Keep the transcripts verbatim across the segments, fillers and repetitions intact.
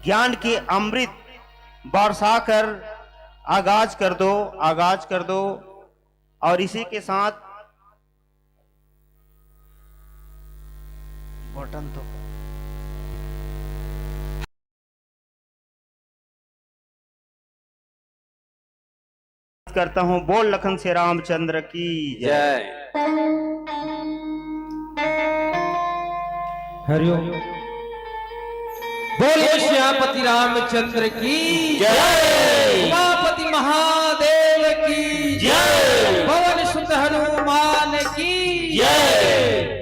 ज्ञान के अमृत बरसा कर आगाज कर दो, आगाज कर दो। और इसी के साथ बटन तो करता हूँ, बोल लखन से रामचंद्र की जय। जय। हरिओम। बोलिए श्यामपति रामचंद्र की जय। उमापति महादेव की जय। पवन सुत हनुमान की जय।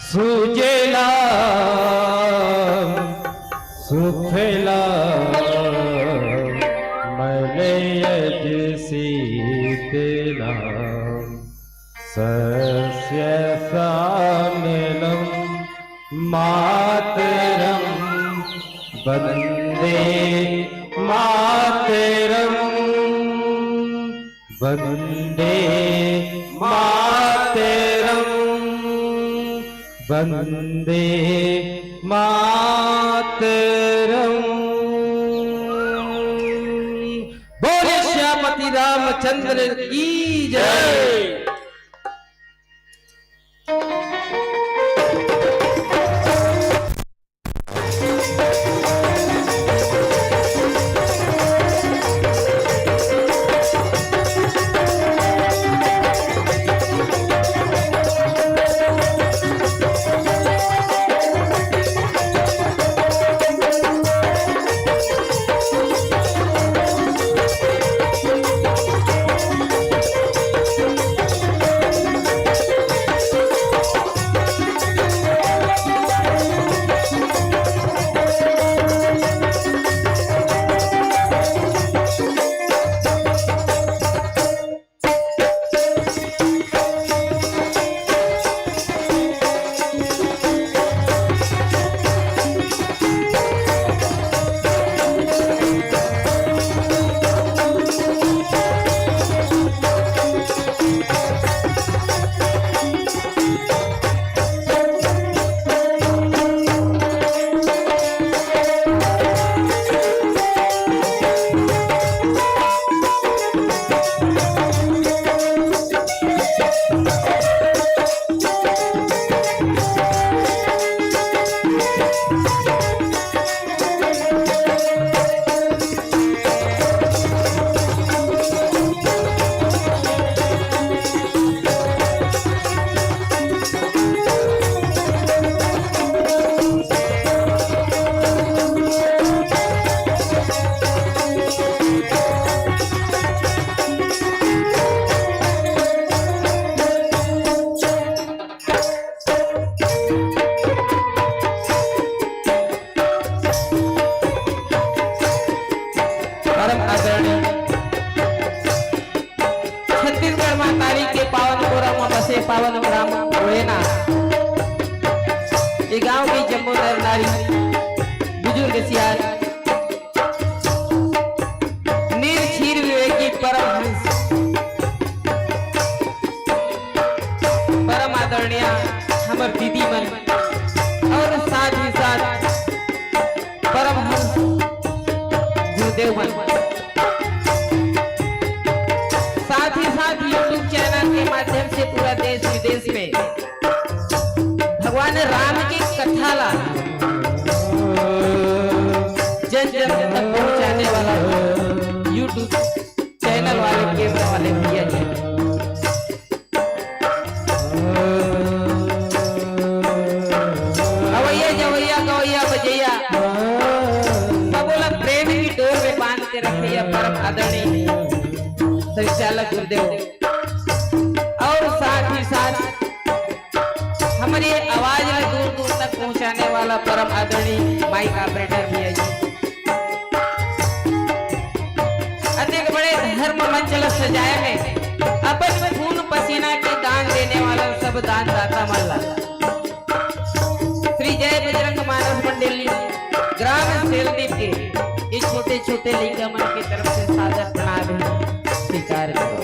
सूझेला सुफला मलयज शीतला सस्य श्यामलम मातरम वंदे मातरम। वंदे मातरम, वंदे मातरम। बोले श्यामपति रामचंद्र की जय। परम आदरणीय छत्तीसगढ़ महतारी के पावन गोरा म बसे पावन ग्राम भोलेना, ये गांव के जम्मो नर नारी, बुजुर्ग सियान, नीर क्षीर विवेकी परमहंस, परम आदरणीय हमर दीदी मन और साथ ही साथ परमहंस गुरुदेव मन, साथ ही साथ YouTube चैनल के माध्यम से पूरा देश विदेश में भगवान राम के कथा ला जन जन तक पहुंचाने वाला YouTube चैनल वाले, कैमरा वाले भैया जी, अवैया जवैया गवैया बजैया, सबो ला प्रेम की डोर में बांध के रखैया परम आदरणीय संचालक गुरुदेव, और साथ ही साथ हमर ये आवाज ला दूर दूर तक पहुंचाने वाला परम आदरणीय माइक ऑपरेटर भैया जी, धर्म मंच ल सजाए में अपन खून पसीना के दान देने वाला सब दानदाता मन ला श्री जय बजरंग मानस मंडली ग्राम सेलदीप के ये छोटे छोटे लइका मन के तरफ से सादर प्रणाम है, स्वीकार करो।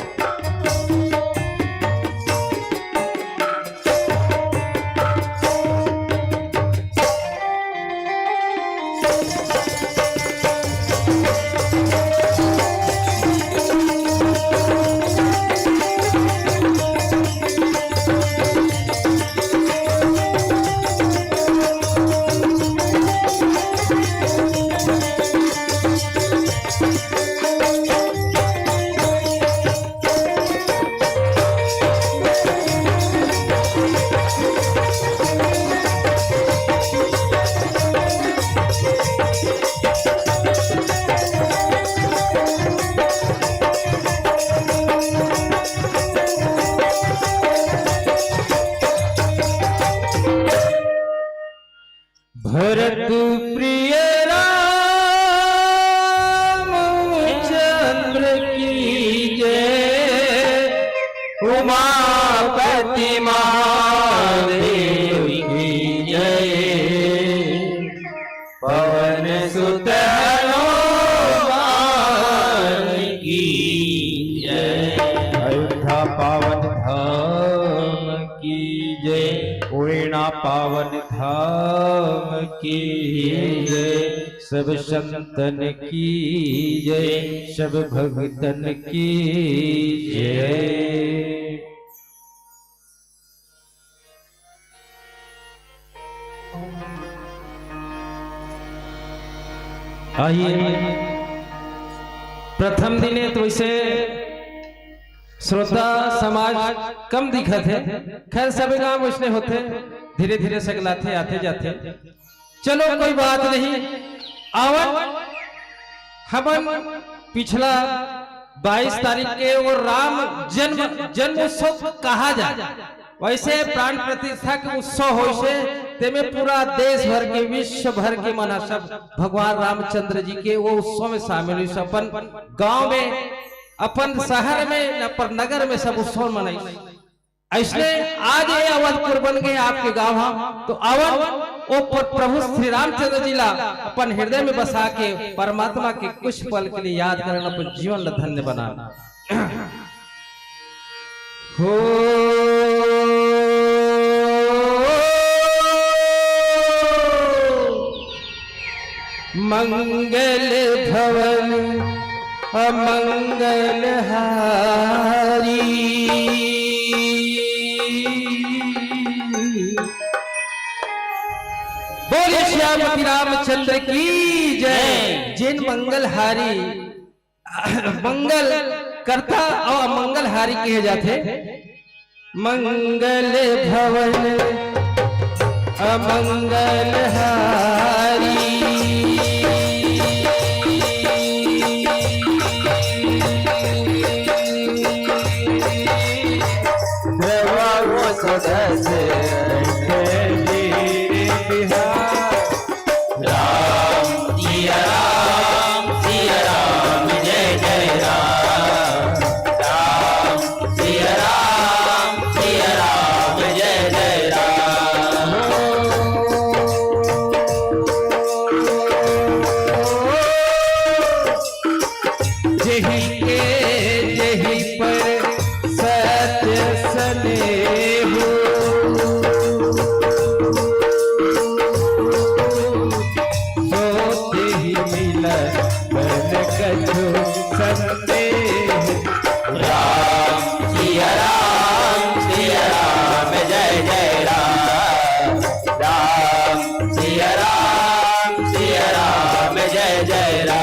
भरत प्रिय रामचंद्र की जय, उमापति महादेव की जय, पवन सुत हनुमान की जय। अयोध्या पावन धाम की जय, उड़ीना पावन धाम की जय, सब संतन की जय, सब भक्तन की जय। आइए, प्रथम दिन है तो वैसे श्रोता समाज कम दिखत है। खैर, सबे गांव वैसने होथे, धीरे धीरे सगलाथे, आथे जाथे। चलो, कोई बात नहीं। आवन, हमन पिछला बाईस तारीख के वो राम जन्म, जन्मोत्सव कहा जाए, वैसे प्राण प्रतिष्ठा के उत्सव होइसे, तेमे पूरा देश भर के, विश्व भर के मन ह सब भगवान रामचंद्र जी के वो उत्सव में शामिल होइसे। अपन गांव में, अपन शहर में, अपन नगर में सब उत्सव मनाइस। अइसने आज ये अवधपुर बन गए आपके गांव ह, तो आवन ओ प-, प्रभु श्री रामचंद्र जी ला अपन हृदय में बसा के परमात्मा के कुछ पल के लिए याद करन, अपन जीवन ला धन्य बनान। हो मंगल भवन अमंगल हारी। बोलिए सियापति रामचंद्र की जय। जेन मंगल हारी, मंगल करता और अमंगल हारी कहे जाथे। मंगल भवन अमंगल हारी। द्रवा वो सदस बिहार। राम सिया राम सिया राम जय जय राम। राम सिया राम सिया राम जय जय राम। जही के जही पर सत्य स्नेहु। सो तेहि मिलत बन कछु संदेह। राम सिया राम सिया राम जय जय राम। राम सिया राम सिया राम जय जय राम।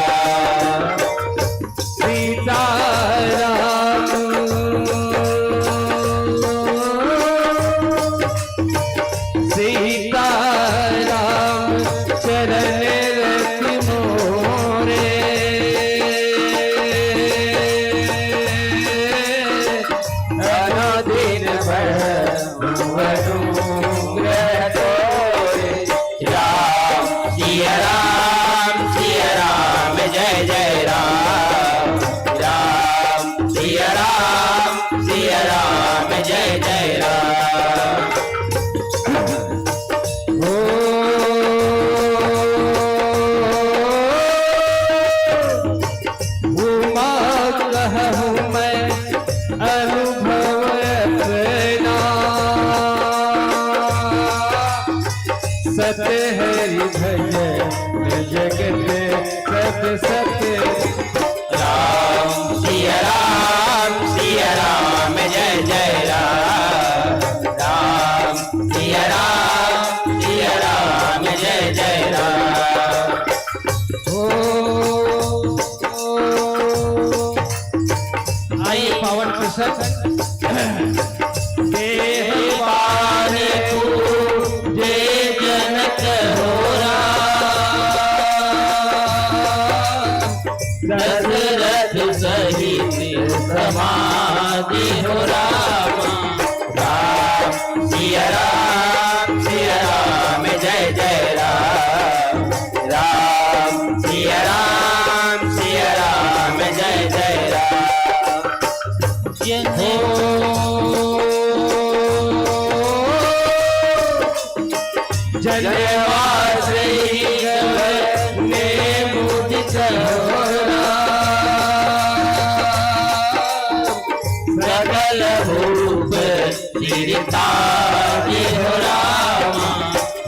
सीताराम, सीताराम चरण रति मोरे। ओ, उमा कहूँ मैं अनुभव अपना, सत हरि भजन जगत सब सत। राम सिया राम, सिया राम, जय जय राम। राम सिया राम, सिया राम, जय जय राम। ओ, ओ, आई पावन प्रसंग। देह पान पूजे जनक हो राम, दशरथ सहित समाधि हो राम। राम सिया राम, सिया राम, जय जय राम। राम सिया राम, सिया राम, जय जय राम। जय हो। जनवास ही गगन में मुदित हो राम। सकल भूप सिरता हो राम।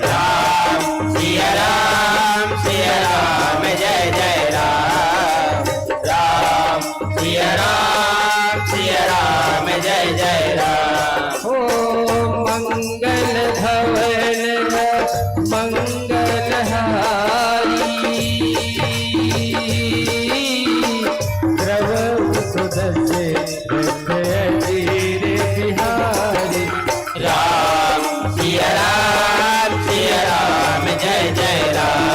राम सिया राम, सिया राम, जय जय राम। राम सिया राम, सिया राम, जय जय राम। ओ मंगल भवन मंगल हारी, प्रभु सुदर्शन रथ अजीर बिहारी। राम सिया राम, सिया राम, जय जय राम।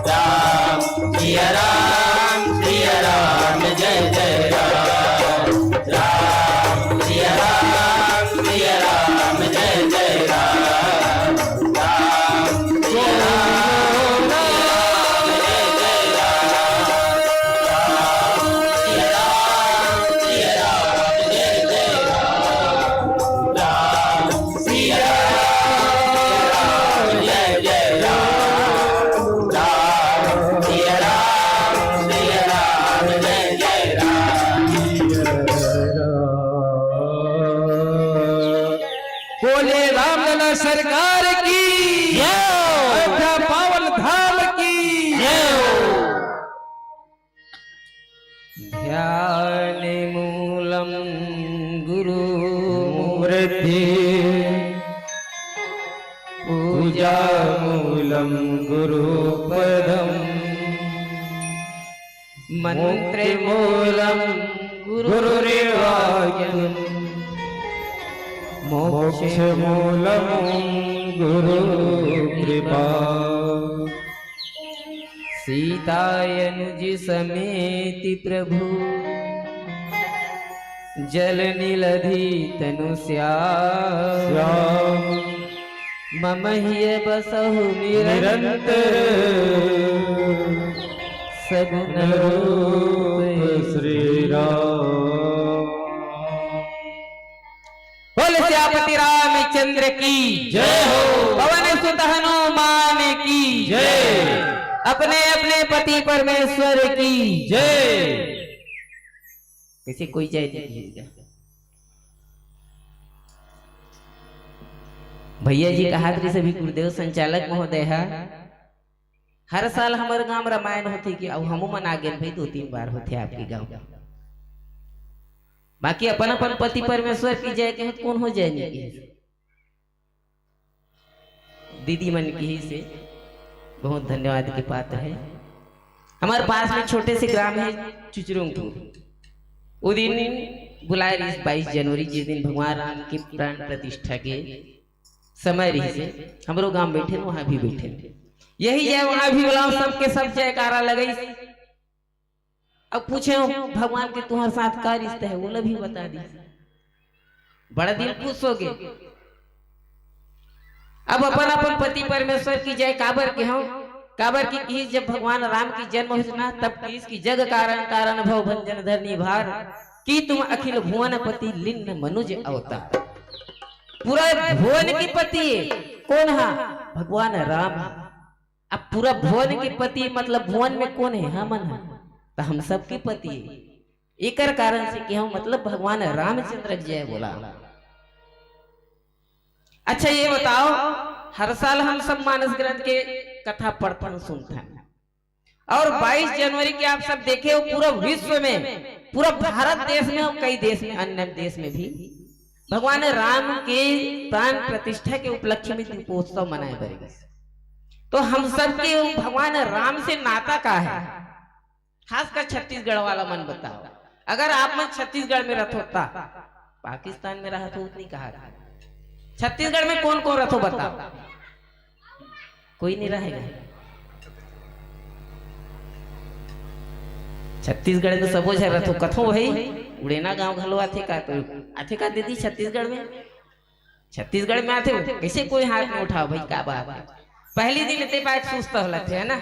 राम सिया राम, सिया राम, जय जय राम। राम सिया राम, सिया राम, जय जय राम। राम सिया राम, जय जय राम। राम सिया राम, सिया राम, जय जय राम। राम सिया राम, जय जय राम। राम सिया राम, सिया राम, जय जय राम। बोले रामलला सरकार की जय। अयोध्या पावन धाम की जय। ध्यान मूलं गुरु मूर्ति, पूजा मूलं गुरु पदम, मंत्र मूलं गुरुर्वाक्यम, मोक्ष मूलं गुरु कृपा। सीतायनुज समेत प्रभु जल निलधि तनु श्याम। श्याम। मम हिय बसहु निरंतर निरंतर सगुण रूप श्री राम। बोल सियापति रामचंद्र की जय हो। पवन सुत हनुमान की जय। अपने अपने पति परमेश्वर की जय। कैसे कोई जय नहीं किया? भैया जी कहा, सभी गुरुदेव संचालक महोदय है, हर साल हमर गांव रामायण होथे कि अउ हमू मन आ गेन भाई, दो तीन बार होथे आपके गांव। बाकी अपन अपन पति परमेश्वर की जय कहे त कोन हो जय नहीं कहे? दीदी मन की ही से बहुत धन्यवाद के पात्र है। हमारे पास में छोटे से ग्राम है चुचरुंगपुर। वो दिन बुलाए रहिस बाईस जनवरी, जिस दिन भगवान राम की प्राण प्रतिष्ठा के समय रहिस हे, हमरो गांव बैठे न, वहां भी बैठे। यही जय वहां भी बुलाओ, सबके सब जयकारा लगइस। अब पूछे हो भगवान के तुम्हारे साथ का रिश्ता है, वो भी बता दी। बड़ा दिल खुश हो गए। अब अपन अपन पति परमेश्वर की जय काबर के हो, काबर की, की जब भगवान राम की जन्म हुई ना, तब की इसकी जग कारण कारण भव भंजन धरनी भार, की तुम अखिल भुवन पति लिन्न मनुज अवतार। पूरा भुवन के पति हे। कोन हा? भगवान राम। अब पूरा भुवन के पति मतलब भुवन में कोन हे? हमन हा। त हम सबके पति हे। एकर कारण से कि हम मतलब भगवान रामचंद्र के जय बोला। अच्छा, ये बताओ, हर साल हम सब मानस ग्रंथ के कथा पढ़थन, सुनथन, और बाईस जनवरी के आप सब देखे हो, पूरा विश्व में, पूरा भारत देश में और कई देश में, अन्य देश में भी भगवान राम के प्राण प्रतिष्ठा के उपलक्ष्य में दीपोत्सव मनाए बर गिस। तो हम सबके भगवान राम से नाता का हे? खासकर छत्तीसगढ़ वाला मन बताओ, अगर आप मन छत्तीसगढ़ में रथो ता, पाकिस्तान में रहत हो उतनी कहा था। छत्तीसगढ़ में कोन कोन रथो बताओ? कोई नहीं रहेगा। छत्तीसगढ़ में सबो झन रथो। कथो भाई, उड़ेना गांव घलो आथे का? तो आथे का दीदी छत्तीसगढ़ में? छत्तीसगढ़ में आथे हो? कैसे कोई हाथ नहीं उठाओ भाई, का बात हे? पहली दिन ते पाए सुस्त हो लथे, है ना?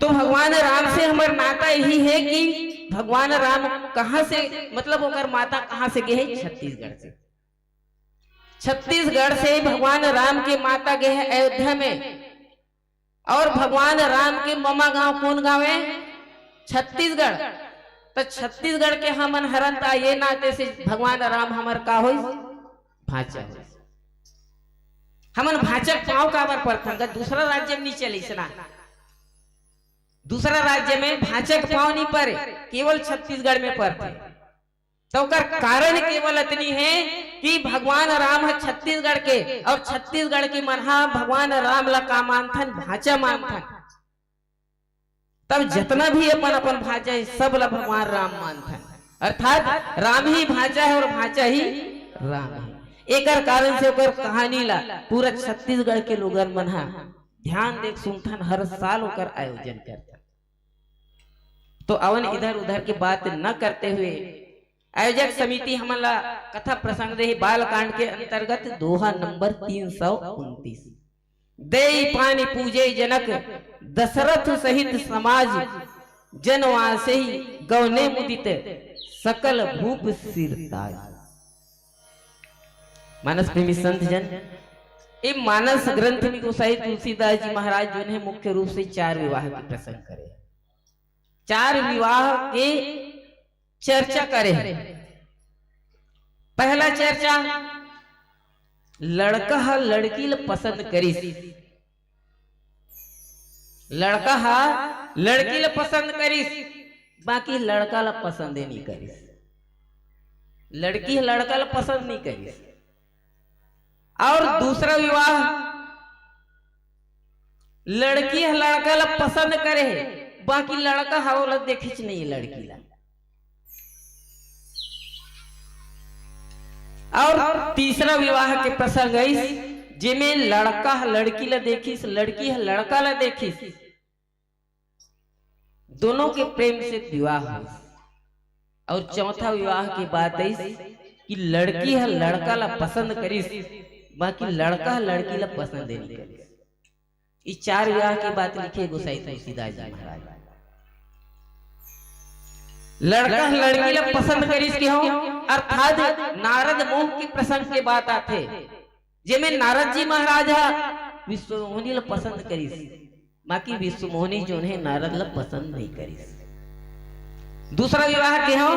तो भगवान राम से हमर नाता यही हे कि भगवान राम कहाँ से, मतलब ओकर माता कहाँ से गे हे? छत्तीसगढ़ से। छत्तीसगढ़ से भगवान राम के माता गे हे अयोध्या में, और भगवान राम के ममा गांव कोन गांव हे? छत्तीसगढ़। तो छत्तीसगढ़ के हमन हरन, त ये नाते से भगवान राम हमर का होइस? भांचा होइस। हमन भांचा के पांव काबर परथन? दूसरा राज्य में नहीं चलिस ना, दूसरा राज्य में भांचा के पांव नहीं परे, केवल छत्तीसगढ़ में परथे। तो ओकर कारण केवल अतनी हे कि भगवान राम ह छत्तीसगढ़ के, और छत्तीसगढ़ के मन ह भगवान राम ला का मानथन? भांचा मानथन। तब जतना भी अपन अपन भांचा हे, सब ला भगवान राम मानथन, अर्थात राम ही भांचा हे और भांचा ही राम हे। एकर कारण से ओकर कहानी ला पूरा छत्तीसगढ़ के लोगन मन ह ध्यान दे के सुनथन, हर साल ओकर आयोजन करथन। तो अवन इधर उधर की बात न करते हुए आयोजक समिति हमन ला कथा प्रसंग दे हे बालकांड के अंतर्गत दोहा नंबर तीन सौ उनतीस। देई पानी पूजे जनक दशरथ सहित समाज, जनवासे ही गवने मुदित सकल भूप सिरताज। मानस प्रेमी संत जन, ये मानस ग्रंथ में गोसाई तुलसीदास जी महाराज जो है मुख्य रूप से चार विवाह के प्रसंग करे, चार विवाह के चर्चा करे। पहला चर्चा, लड़का ह लड़की ल पसंद करिस, लड़का ह लड़की ल पसंद करिस, बाकी लड़का ल पसंदे नहीं करिस, लड़की ह लड़का ल पसंद नहीं करिस। और दूसरा विवाह, लड़की ह लड़का ल पसंद करे हे, बाकी लड़का ह ओला देखेच नहीं लड़की ला। और तीसरा विवाह के प्रसंग आइस, जेमे लड़का ह लड़की ल देखिस, लड़की ह लड़का ल देखिस, दोनों के प्रेम से विवाह होइस। और चौथा विवाह की बात आइस कि लड़की ह लड़का ला पसंद करिस, बाकी लड़का ह लड़की ला पसंद नहीं करिस। ये चार विवाह की बात लिखे गोसाई तुलसीदास जी महाराज। लड़का ह लड़की ला पसंद करिस के हो, अर्थात नारद मोह के प्रसंग के बात आथे, जेमे नारद जी महाराज ह विश्वमोहिनी ल पसंद करिस, बाकी विश्वमोहिनी जोन हे नारद ल पसंद नहीं करिस। दूसरा विवाह के हो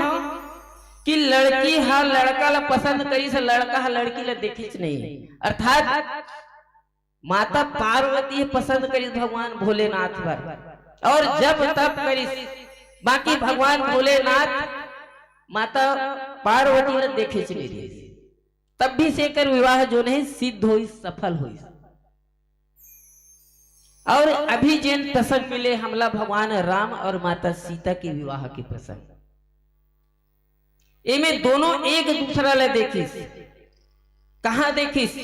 कि लड़की ह लड़का ल पसंद करिस, लड़का ह लड़की ल देखिस नहीं, अर्थात माता पार्वती ह पसंद करिस भगवान भोलेनाथ बर, और जब तब करिस, बाकी भगवान भोलेनाथ माता पार्वती ल देखिस नहीं रहिस। तब भी से एकर विवाह जोन हे सिद्ध होइस, सफल होइस। और अभी जेन प्रसंग मिले हमला भगवान राम और माता सीता के विवाह के प्रसंग, एमे दोनों एक दूसरा ला देखिस। कहाँ देखिस?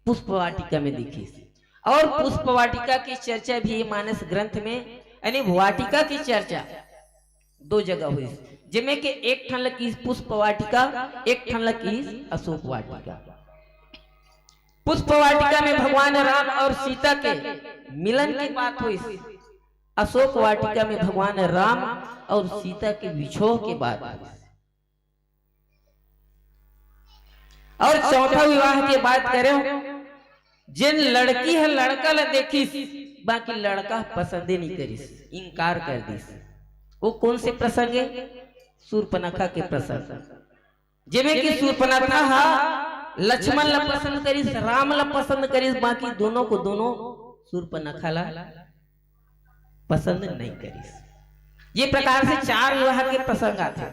पुष्प वाटिका में देखिस। और पुष्प वाटिका की चर्चा भी मानस ग्रंथ में, यानी वाटिका की चर्चा दो जगह होइस, जेमे के एक ठन ल किहिस पुष्प वाटिका, एक ठन ल किहिस अशोक वाटिका। पुष्प वाटिका में भगवान राम और सीता के मिलन की बात होइस, अशोक वाटिका में भगवान राम और सीता के विछोह की बात होइस। और चौथा विवाह के बात करें, जेन लड़की ह लड़का ल देखिस, बाकी लड़का पसंदे नहीं करिस, इनकार कर दिस। वो कौन से प्रसंग है? सूर्पनखा के प्रसंग। जेमे कि सूर्पनखा हा लक्ष्मण ला पसंद करिस, राम ला पसंद करिस, बाकी दोनों को दोनों सूर्पनखा ला पसंद नहीं करिस। ये प्रकार से चार विवाह के प्रसंग आथे।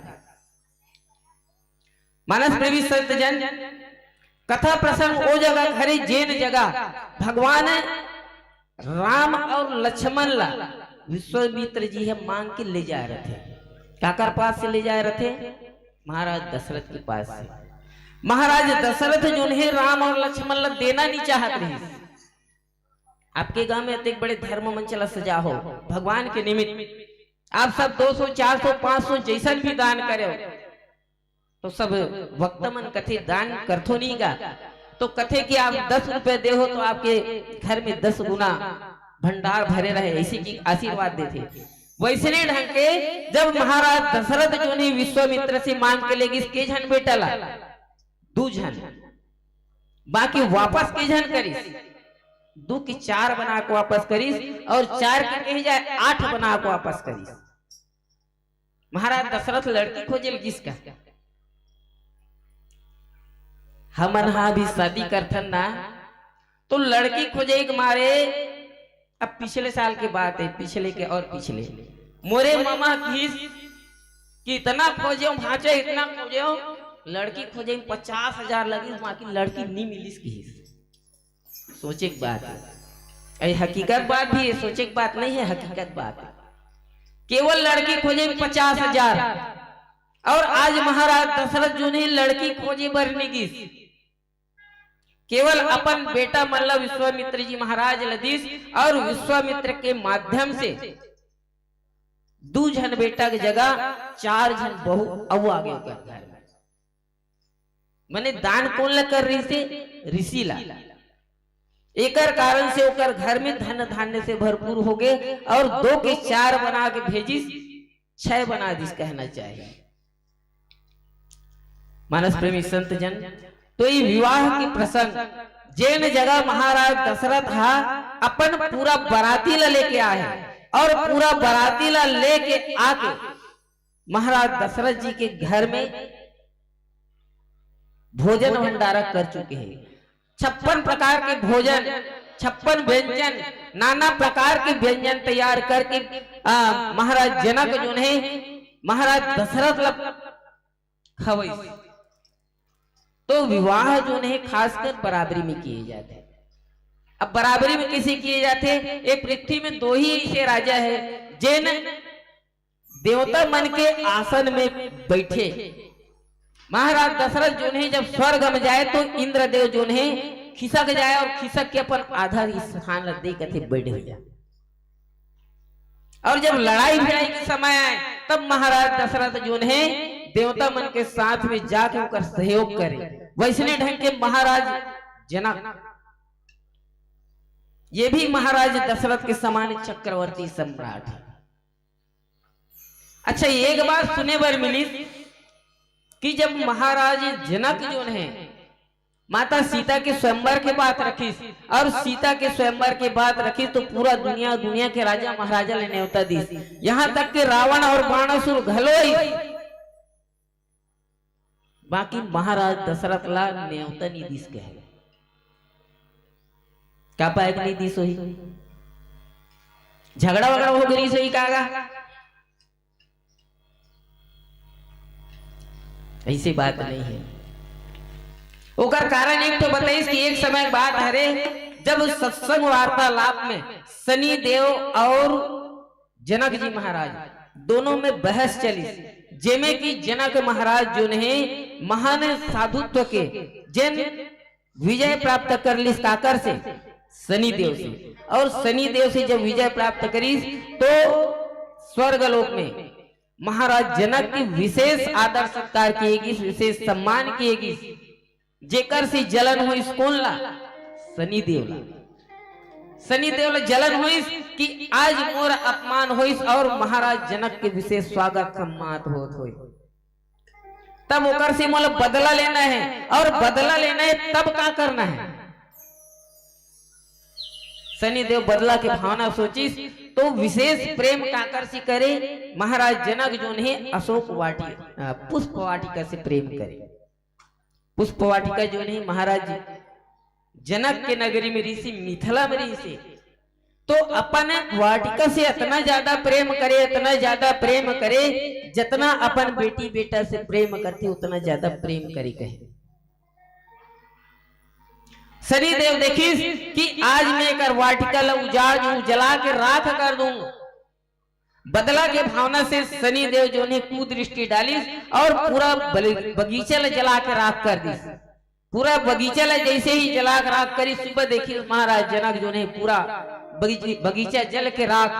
मानस प्रेमी संत जन, कथा प्रसंग ओ जगह घरे जेन जगह भगवान राम और लक्ष्मण ला विश्वामित्र जी ह मांग के ले जाए रथे। काकर पास से ले जाए रथे? महाराज दशरथ के पास से। महाराज दशरथ जोन हे राम और लक्ष्मण ला देना नहीं चाहत रहिस। आपके गांव में अतेक बड़े धर्म मंच ला सजा हो भगवान के निमित्त, आप सब दो सौ, चार सौ, पांच सौ जैसन भी दान करे हो, तो सब वक्ता मन कथे दान करथो नहीं गा, तो कथे कि आप दस रुपए दे हो तो आपके घर में दस गुना भंडार भरे रहे, ऐसी की आशीर्वाद देथे। वैसने ढंग के जब महाराज दशरथ जोन हे विश्वामित्र से मांग के लेगिस के झन बेटा ला, दू झन, बाकी वापस के झन करिस, दू के चार बना के वापस करिस और चार के कहे जाए आठ बना के वापस करिस। महाराज दशरथ लड़की खोजे ल गिस का? हमन हा भी शादी करथन ना, तो लड़की खोजे के मारे, अब पिछले साल के बात है, पिछले के और पिछले, मोरे मामा किस कि इतना खोजे भांचे, इतना खोजे, लड़की खोजे में पचास हजार लगिस, बाकी लड़की नहीं मिलिस किस। सोचे के बात है, ये हकीकत बात भी है, सोचे के बात नहीं है, हकीकत बात है। केवल लड़की खोजे में पचास हजार, और आज महाराज दशरथ जोन हे लड़की खोजे बर नहीं गिस, केवल अपन बेटा मन ला विश्वामित्र जी महाराज ल दिस, और विश्वामित्र के माध्यम से दू झन बेटा के जगह चार झन बहू अउ आगे ओकर घर में। मने दान कोन ला कर रहिस हे? ऋषि ला। एकर कारण से ओकर घर में धन धान्य से भरपूर हो गए और दो के चार बना के भेजिस, छह बना दिस कहना चाहिए। मानस प्रेमी संत जन, तो ये विवाह के प्रसंग जेन जगह महाराज दशरथ हा अपन पूरा बराती ला लेके आए हैं और पूरा बराती ला लेके आके महाराज दशरथ जी के घर में भोजन भंडारा कर चुके हैं। छप्पन प्रकार के भोजन, छप्पन व्यंजन, नाना प्रकार के व्यंजन तैयार करके आ, महाराज जनक जोन हे महाराज दशरथ ला खवइस। तो विवाह जोन हे खासकर बराबरी में किए जाथे। अब बराबरी में कैसे किए जाथे? ये पृथ्वी में दो ही ऐसे राजा है जेन देवता मन के आसन में बैठे। महाराज दशरथ जोन हे जब स्वर्ग में जाए तो इंद्रदेव जोन हे खिसक जाए और खिसक के अपन आधा स्थान ला दे कथे बैठ जाए। और जब लड़ाई भिड़ाई के समय आए तब महाराज दशरथ जोन हे देवता मन के साथ में जाके ओकर सहयोग करे। वैसने ढंग के महाराज जनक, ये भी महाराज दशरथ के समान चक्रवर्ती सम्राट है। अच्छा, एक बात सुने बर मिलिस कि जब महाराज जनक जोन हे माता सीता के स्वयंवर के बात रखिस और सीता के स्वयंवर के बात रखिस तो पूरा दुनिया, दुनिया के राजा महाराजा ले नेवता दिस, यहाँ तक के रावण और बाणासुर घलो आइस, बाकी महाराज दशरथ ला नेवता नहीं दिस कहे। का पाए के नहीं दिस होही? झगड़ा वगड़ा हो गई सही कागा? ऐसी बात नहीं है। ओकर कारण एक तो बताइस कि एक समय बात हरे, जब सत्संग वार्तालाप में शनि देव और जनक जी महाराज दोनों में बहस चलिस, जेमे कि जनक महाराज जोन हे महान साधुत्व के जेन विजय प्राप्त कर लिस काकर से? शनि देव से। और शनि देव से जब विजय प्राप्त करिस तो स्वर्ग लोक में महाराज जनक के विशेष आदर सत्कार किए गिस, विशेष सम्मान किए गिस। जेकर से जलन होइस कोन ला? शनि देव ला। शनि देव ला जलन होइस कि आज मोर अपमान होइस और महाराज जनक के विशेष स्वागत सम्मान होत होए। तब ओकर से मोला बदला लेना है, और बदला लेना है तब का करना है? शनिदेव बदला के भावना सोचिस, तो विशेष प्रेम काकर से करे? महाराज जनक जोन हे अशोक वाटिका, पुष्प वाटिका से प्रेम करे। पुष्प वाटिका जोन हे महाराज जनक के नगरी में रिहिस, मिथिला में रिहिस, तो अपन वाटिका से इतना ज्यादा प्रेम करे, इतना ज्यादा प्रेम करे, जितना अपन बेटी बेटा से प्रेम करथे, उतना ज्यादा प्रेम करे कहे। शनिदेव देखिस कि आज मैं एकर वाटिका ला उजाड़ दूं, जला के राख कर दूं। बदला के भावना से शनिदेव जोन हे कुदृष्टि डालिस और पूरा बल-, बगीचा ला जला के राख कर दिस। पूरा बगीचा ला जैसे ही जला के राख करिस, सुबह देखिस महाराज जनक जोन हे पूरा बगीच-, बगीचा जल के राख।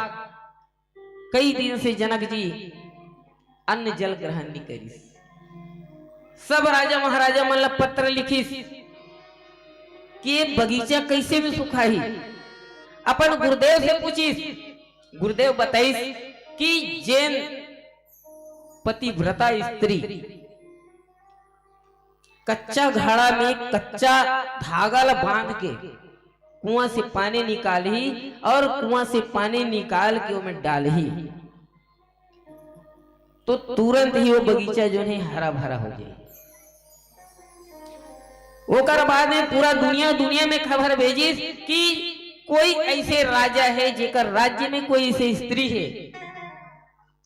कई दिन से जनक जी अन्न जल ग्रहण नहीं करिस। सब राजा महाराजा मन ला पत्र लिखिस कि ये बगीचा कैसे में सुखाही। अपन गुरुदेव से पूछिस, गुरुदेव बताइस कि जेन पतिव्रता स्त्री कच्चा घड़ा में कच्चा धागा ला बांध के कुआं से पानी निकालही और कुआं से पानी निकाल के ओमे डालही, तो तुरंत ही वो बगीचा जोन हे हरा भरा हो जाए। ओकर बाद में पूरा दुनिया, दुनिया में खबर भेजिस कि कोई ऐसे राजा हे जेकर राज्य में कोई ऐसे स्त्री हे,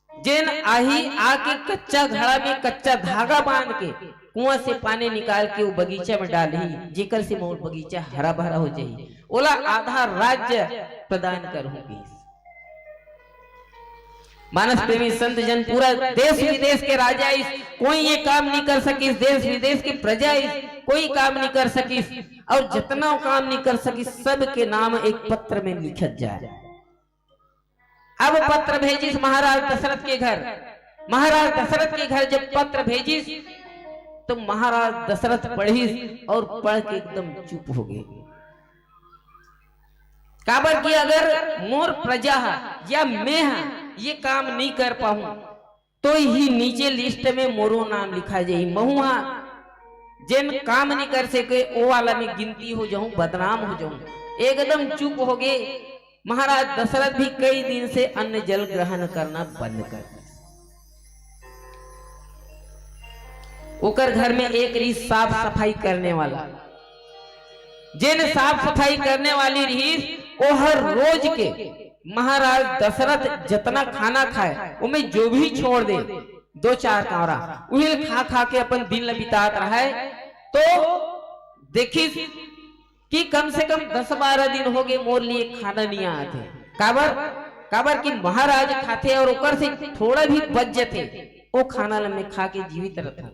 जेन आही आके कच्चा घड़ा में कच्चा धागा बांध के कुआं से पानी निकाल के वो बगीचा में डालही, जेकर से मोर बगीचा हरा भरा हो जाही, ओला आधा राज्य प्रदान करहूं कहिस। मानस प्रेमी संत जन, पूरा देश विदेश के राजा आइस, कोई ये काम नहीं कर सकिस, देश विदेश के प्रजा आइस, कोई काम नहीं कर सकिस, और जितना काम नहीं कर सकिस, सबके नाम एक पत्र में लिखत जाए। अब पत्र भेजिस महाराज दशरथ के घर। महाराज दशरथ के घर जब पत्र भेजिस, तो महाराज दशरथ पढ़िस और पढ़ के एकदम चुप हो गए। काबर कि अगर मोर प्रजा हा या मैं हा ये काम नहीं कर पाहूं, तो ही नीचे लिस्ट में मोरो नाम लिखा जाही। महू हा जेन काम नहीं कर सके, ओ वाला में गिनती हो जाहूं, बदनाम हो जाहूं। एकदम चुप हो गए। महाराज दशरथ भी कई दिन से अन्न जल ग्रहण करना बंद कर दिस। ओकर घर में एक रिहिस साफ सफाई करने वाला, जेन साफ सफाई करने वाली रिहिस, ओ हर रोज के महाराज दशरथ जितना खाना खाए, ओमे जो भी छोड़ दे, दो चार कांवरा, उही खा खा के अपन दिन ल बितात रहय। तो देखिस कि कम से कम दस बारह दिन हो गए, मोर लिए खाना नहीं आत हे। काबर? काबर कि महाराज खाथे और ओकर से थोड़ा भी बच जथे, ओ खाना ल मैं खा के जीवित रहथंव।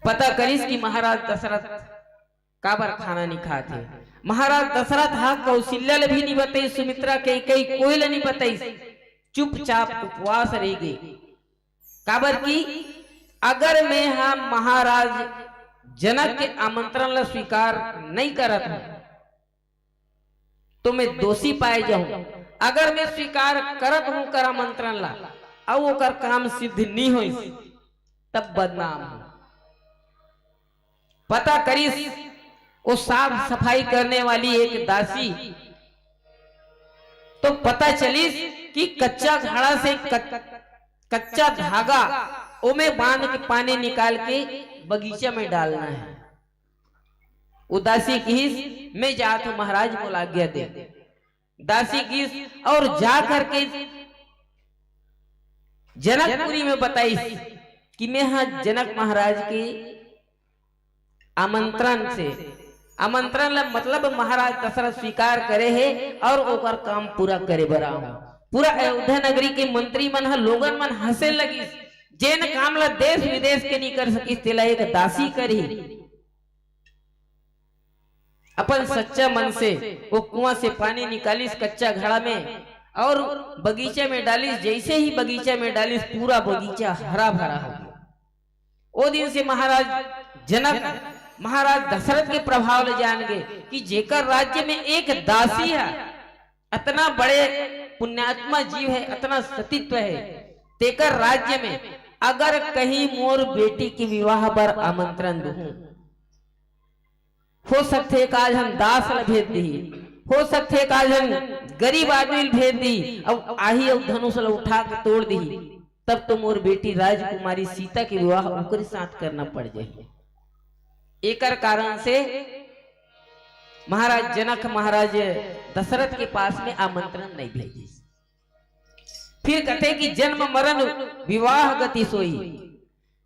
पता करिस कि महाराज दशरथ काबर खाना नहीं खात हे। महाराज दशरथ हा कौशल्या ल भी नहीं बताइस, सुमित्रा, कैकेयी, कोई ल नहीं बताइस, चुपचाप उपवास रह गए। काबर कि अगर मैं हा महाराज जनक के आमंत्रण ला स्वीकार नहीं करत हूं, तो मैं दोषी पाए जाहूं। अगर मैं स्वीकार करत हूं ओकर आमंत्रण ला, अउ ओकर काम सिद्ध नहीं होइस, तब बदनाम हूं। पता करिस वो साफ सफाई करने वाली एक दासी, तो पता चलिस कि कच्चा घड़ा से कच-, कच्चा धागा ओमे बांध के पानी निकाल के बगीचा में डालना है। वो दासी किहिस, "मैं जात हूं महाराज, मोला आज्ञा दे।" दासी किहिस और जा करके जनकपुरी में बताइस कि मैं हा जनक महाराज के आमंत्रण से, आमंत्रण ला मतलब महाराज दशरथ स्वीकार करे हे और ओकर काम पूरा करे बर आए हूं। पूरा अयोध्या नगरी के मंत्री मन ह, लोगन मन हंसे लगिस, जेन काम ला देश विदेश के नहीं कर सकिस, तेला एक दासी करही। अपन सच्चा मन से वो कुआं से पानी निकालिस कच्चा घड़ा में और बगीचा में डालिस। जैसे ही बगीचा में डालिस, पूरा बगीचा हरा भरा हो गया। ओ दिन से महाराज जनक, महाराज दशरथ के प्रभाव ले जान गए कि जेकर राज्य में एक दासी है, अतना बड़े पुण्यात्मा जीव है, अतना सतीत्व है, तेकर राज्य में अगर कहीं मोर बेटी के विवाह बर आमंत्रण दूहूं, हो सकथे एक आध झन दास ल भेज दिही, हो सकथे एक आध झन गरीब आदमी ल भेज दिही, अउ आही अउ धनुष ल उठा के तोड़ दिही, तब तो मोर बेटी राजकुमारी सीता के विवाह ओकरे साथ करना पड़ जाही। एकर कारण से महाराज जनक महाराज दशरथ के पास में आमंत्रण नहीं भेजिस। फिर कथे कि जन्म मरण विवाह गति सोई,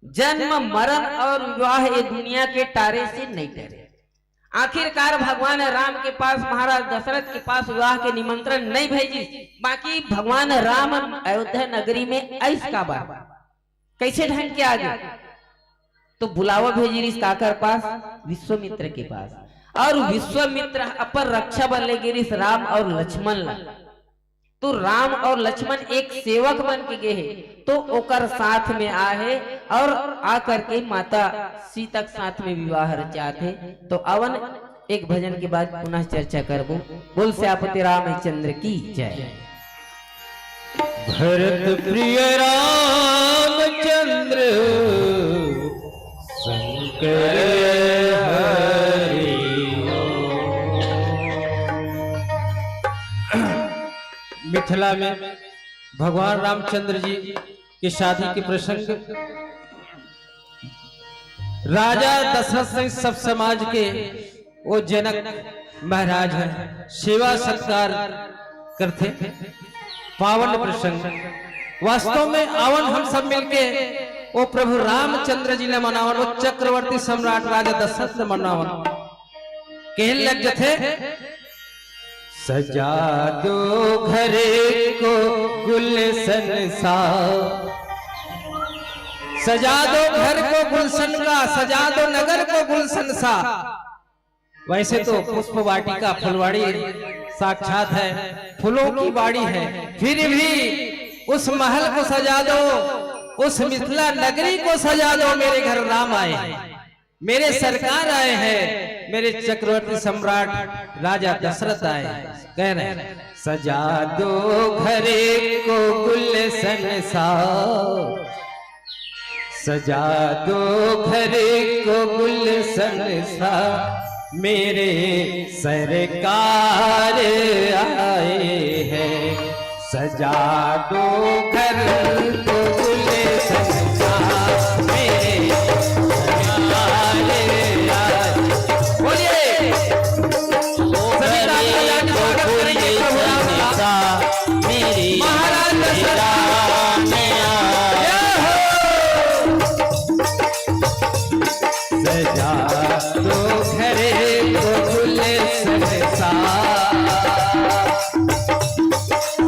जन्म मरण और विवाह ये दुनिया के टारे से नहीं टरे। आखिरकार भगवान राम के पास, महाराज दशरथ के पास विवाह के निमंत्रण नहीं भेजिस, बाकी भगवान राम अयोध्या नगरी में आइस काबर, कैसे ढंग के आगे? तो बुलावा भेजी रिस काकर पास? विश्वामित्र के पास। और विश्वामित्र अपन रक्षा बर ले गे रिस राम और लक्ष्मण ला। तो राम और लक्ष्मण एक सेवक बन के गे हे, तो ओकर साथ में आ हे और आ करके माता सीता के साथ में विवाह रचात हे। तो अवन एक भजन के बाद पुनः चर्चा करबो। बोल सियापति रामचंद्र की जय। भरत प्रिय रामचंद्र शंकर हरि। मिथिला में भगवान रामचंद्र जी के शादी के प्रसंग, राजा दशरथ संग सब समाज के वो जनक महाराज है, सेवा सत्कार करथे। पावन प्रसंग। वास्तव में आवन हम सब मिलके वो प्रभु रामचंद्र जी ने मनावन, वो चक्रवर्ती सम्राट राजा दशरथ ने मनावन। कहन लग जथे, सजा दो घर को गुलशन सा, सजा दो घर को गुलशन का, सजा दो नगर को गुलशन सा। वैसे तो पुष्प वाटिका फुलवाड़ी साक्षात है, फूलों की वाड़ी है, फिर भी उस महल को सजा दो, उस मिथिला नगरी को सजा दो। मेरे घर राम आए हैं, मेरे सरकार आए हैं, मेरे चक्रवर्ती सम्राट राजा दशरथ आए हैं। कह रहे हैं, सजा दो घर को गुलशन सा, सजा दो घर को गुलशन सा, मेरे सरकार आए हैं। सजा दो घर को गुलशन सा, मेरे सरकार आए। बोलिए। सभी तालियां बजा के स्वागत करेंगे प्रभु राम का। मेरी महाराज दशरथ। जय हो। सजा दो घर को गुलशन सा,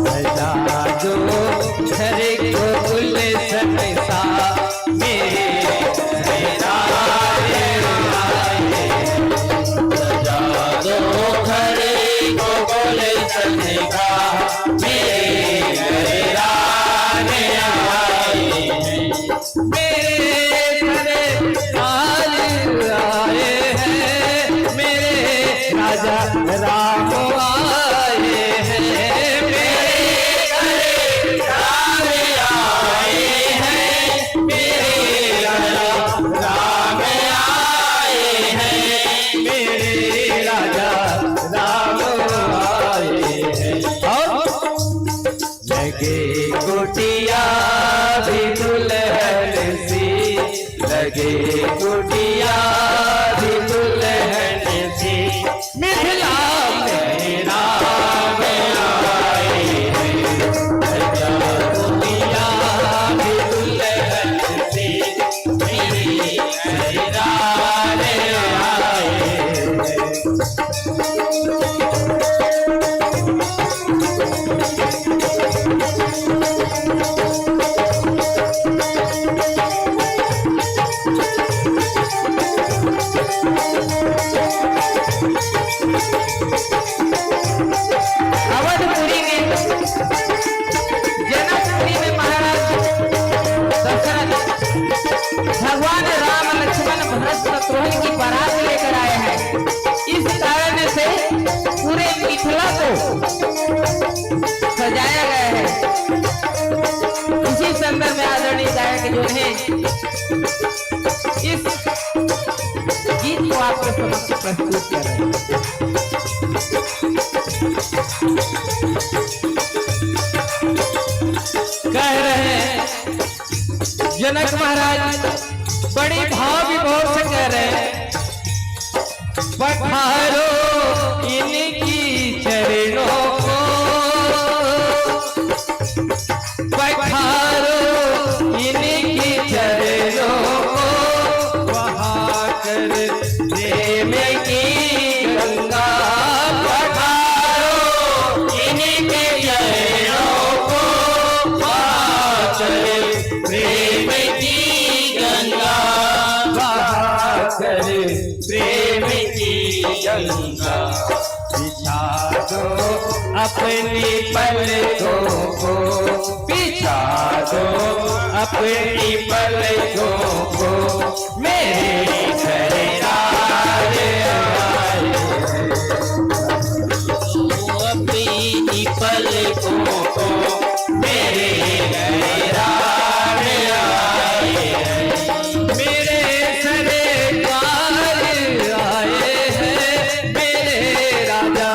सजा दो घर को गुलशन सा, मेरे सरकार आए। सजा दो घर को गुलशन सा, मेरे सरकार आए। मेरे सरकार आए हैं, मेरे राजा राम आए हैं, मेरे सरकार आए हैं, मेरे राजा राम आए हैं, मेरे राजा राम आए हैं। और लगे कुटिया भी दुल्हन सी, लगे कुटिया भी दुल्हन सी, मिथिला में राम आए हैं। लगे कुटिया भी दुल्हन सी, मेरी सरकार आए हैं। अवधपुरी में, जनकपुरी में महाराज दशरथ भगवान राम, लक्ष्मण, भरत, शत्रुघ्न की बारात लेकर आए हैं। इस कारण से पूरे मिथिला को सजाया गया है। इसी इस अंदर में आदरणीय गायक जो है, इस गीत को आपके समक्ष प्रस्तुत कर रहे हैं। कह रहे हैं, जनक महाराज बड़ी भाव विभोर से कह रहे हैं, पखारो इनकी चरणों को, पखारो इनकी चरणों को, बहा कर प्रेम की गंगा। पखारो इनके चरणों को, बहा कर प्रेम की गंगा। बहा कर प्रेम की गंगा। बिछा दो अपनी पलकों को, बिछा दो अपनी पलकों को, मेरे सरकार आए। अपनी पलकों को, मेरे सरकार आए। मेरे सरकार आए हैं, मेरे राजा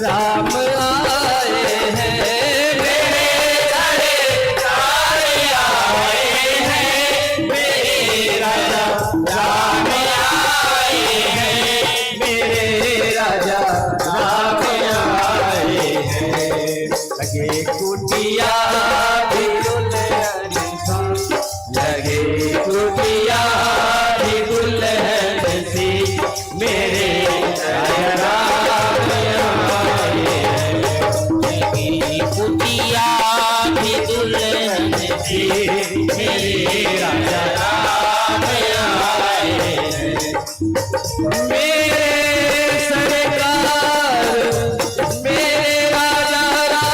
राम आए हैं। मेरे सरकार आए हैं, मेरे राजा राम आए हैं। मेरे राजा राम आए हैं। लगे कुटिया भी दुल्हन सी, लगे कुटिया भी दुल्हन सी, मेरे राजा राम आए हैं। लगे कुटिया भी दुल्हन सी, मेरे राजा राम आए हैं। मेरे सरकार, मेरे राजा राम।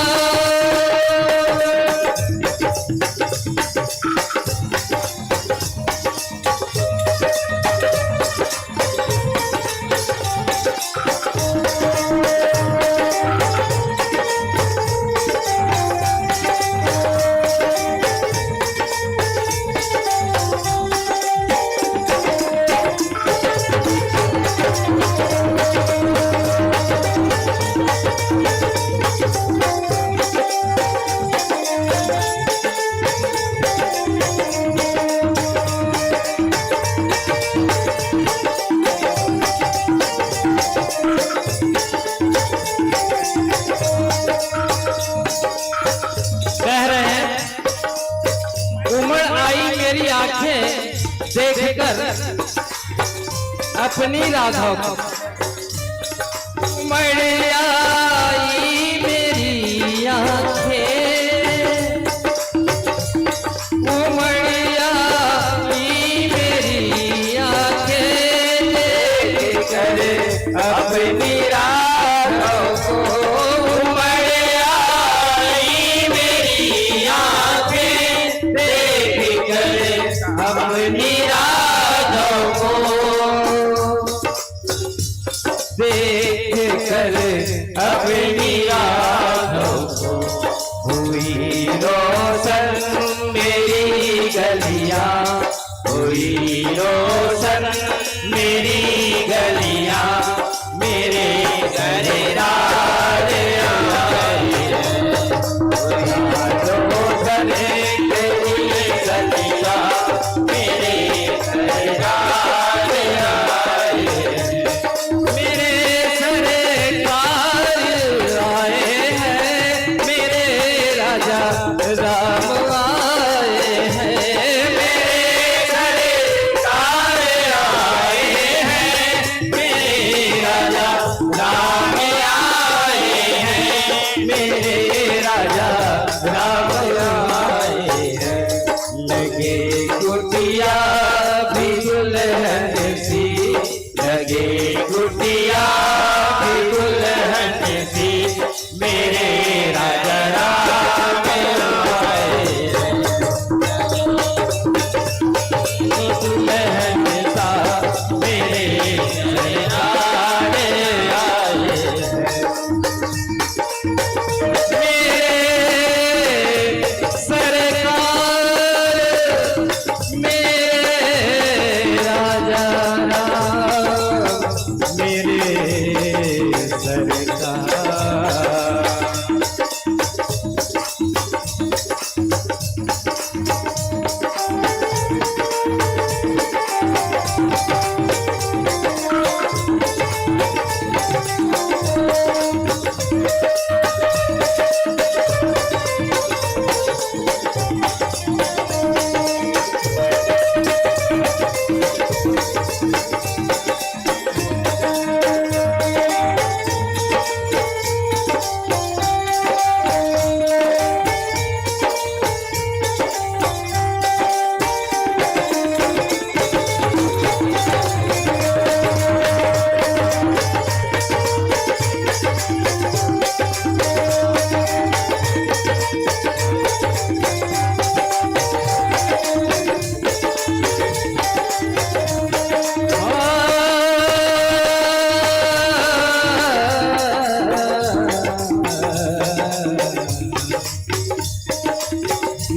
कह रहे हैं, उमड़ आई मेरी आंखें देखकर अपनी राधा को। उमड़ आई मेरी आंखें, उमड़ आई मेरी आंखें देखकर अपनी राहों को। उमड़ आई मेरी आंखें देखकर अपनी राहों को, देखकर अपनी राहों को। हुई रोशन मेरी गलियां, हुई रोशन मेरी गलियां, मेरे सरकार आए। हुई रोशन मेरी गलियां, मेरे सरकार आए। मेरे सरकार आए हैं, मेरे राजा राम आए हैं। मेरे सरकार आए हैं, मेरे राजा राम आए हैं। मेरे राजा राम आए हैं। लगे कुटिया भी दुल्हन सी, लगे कुटिया भी दुल्हन सी, मेरे राजा राम आए।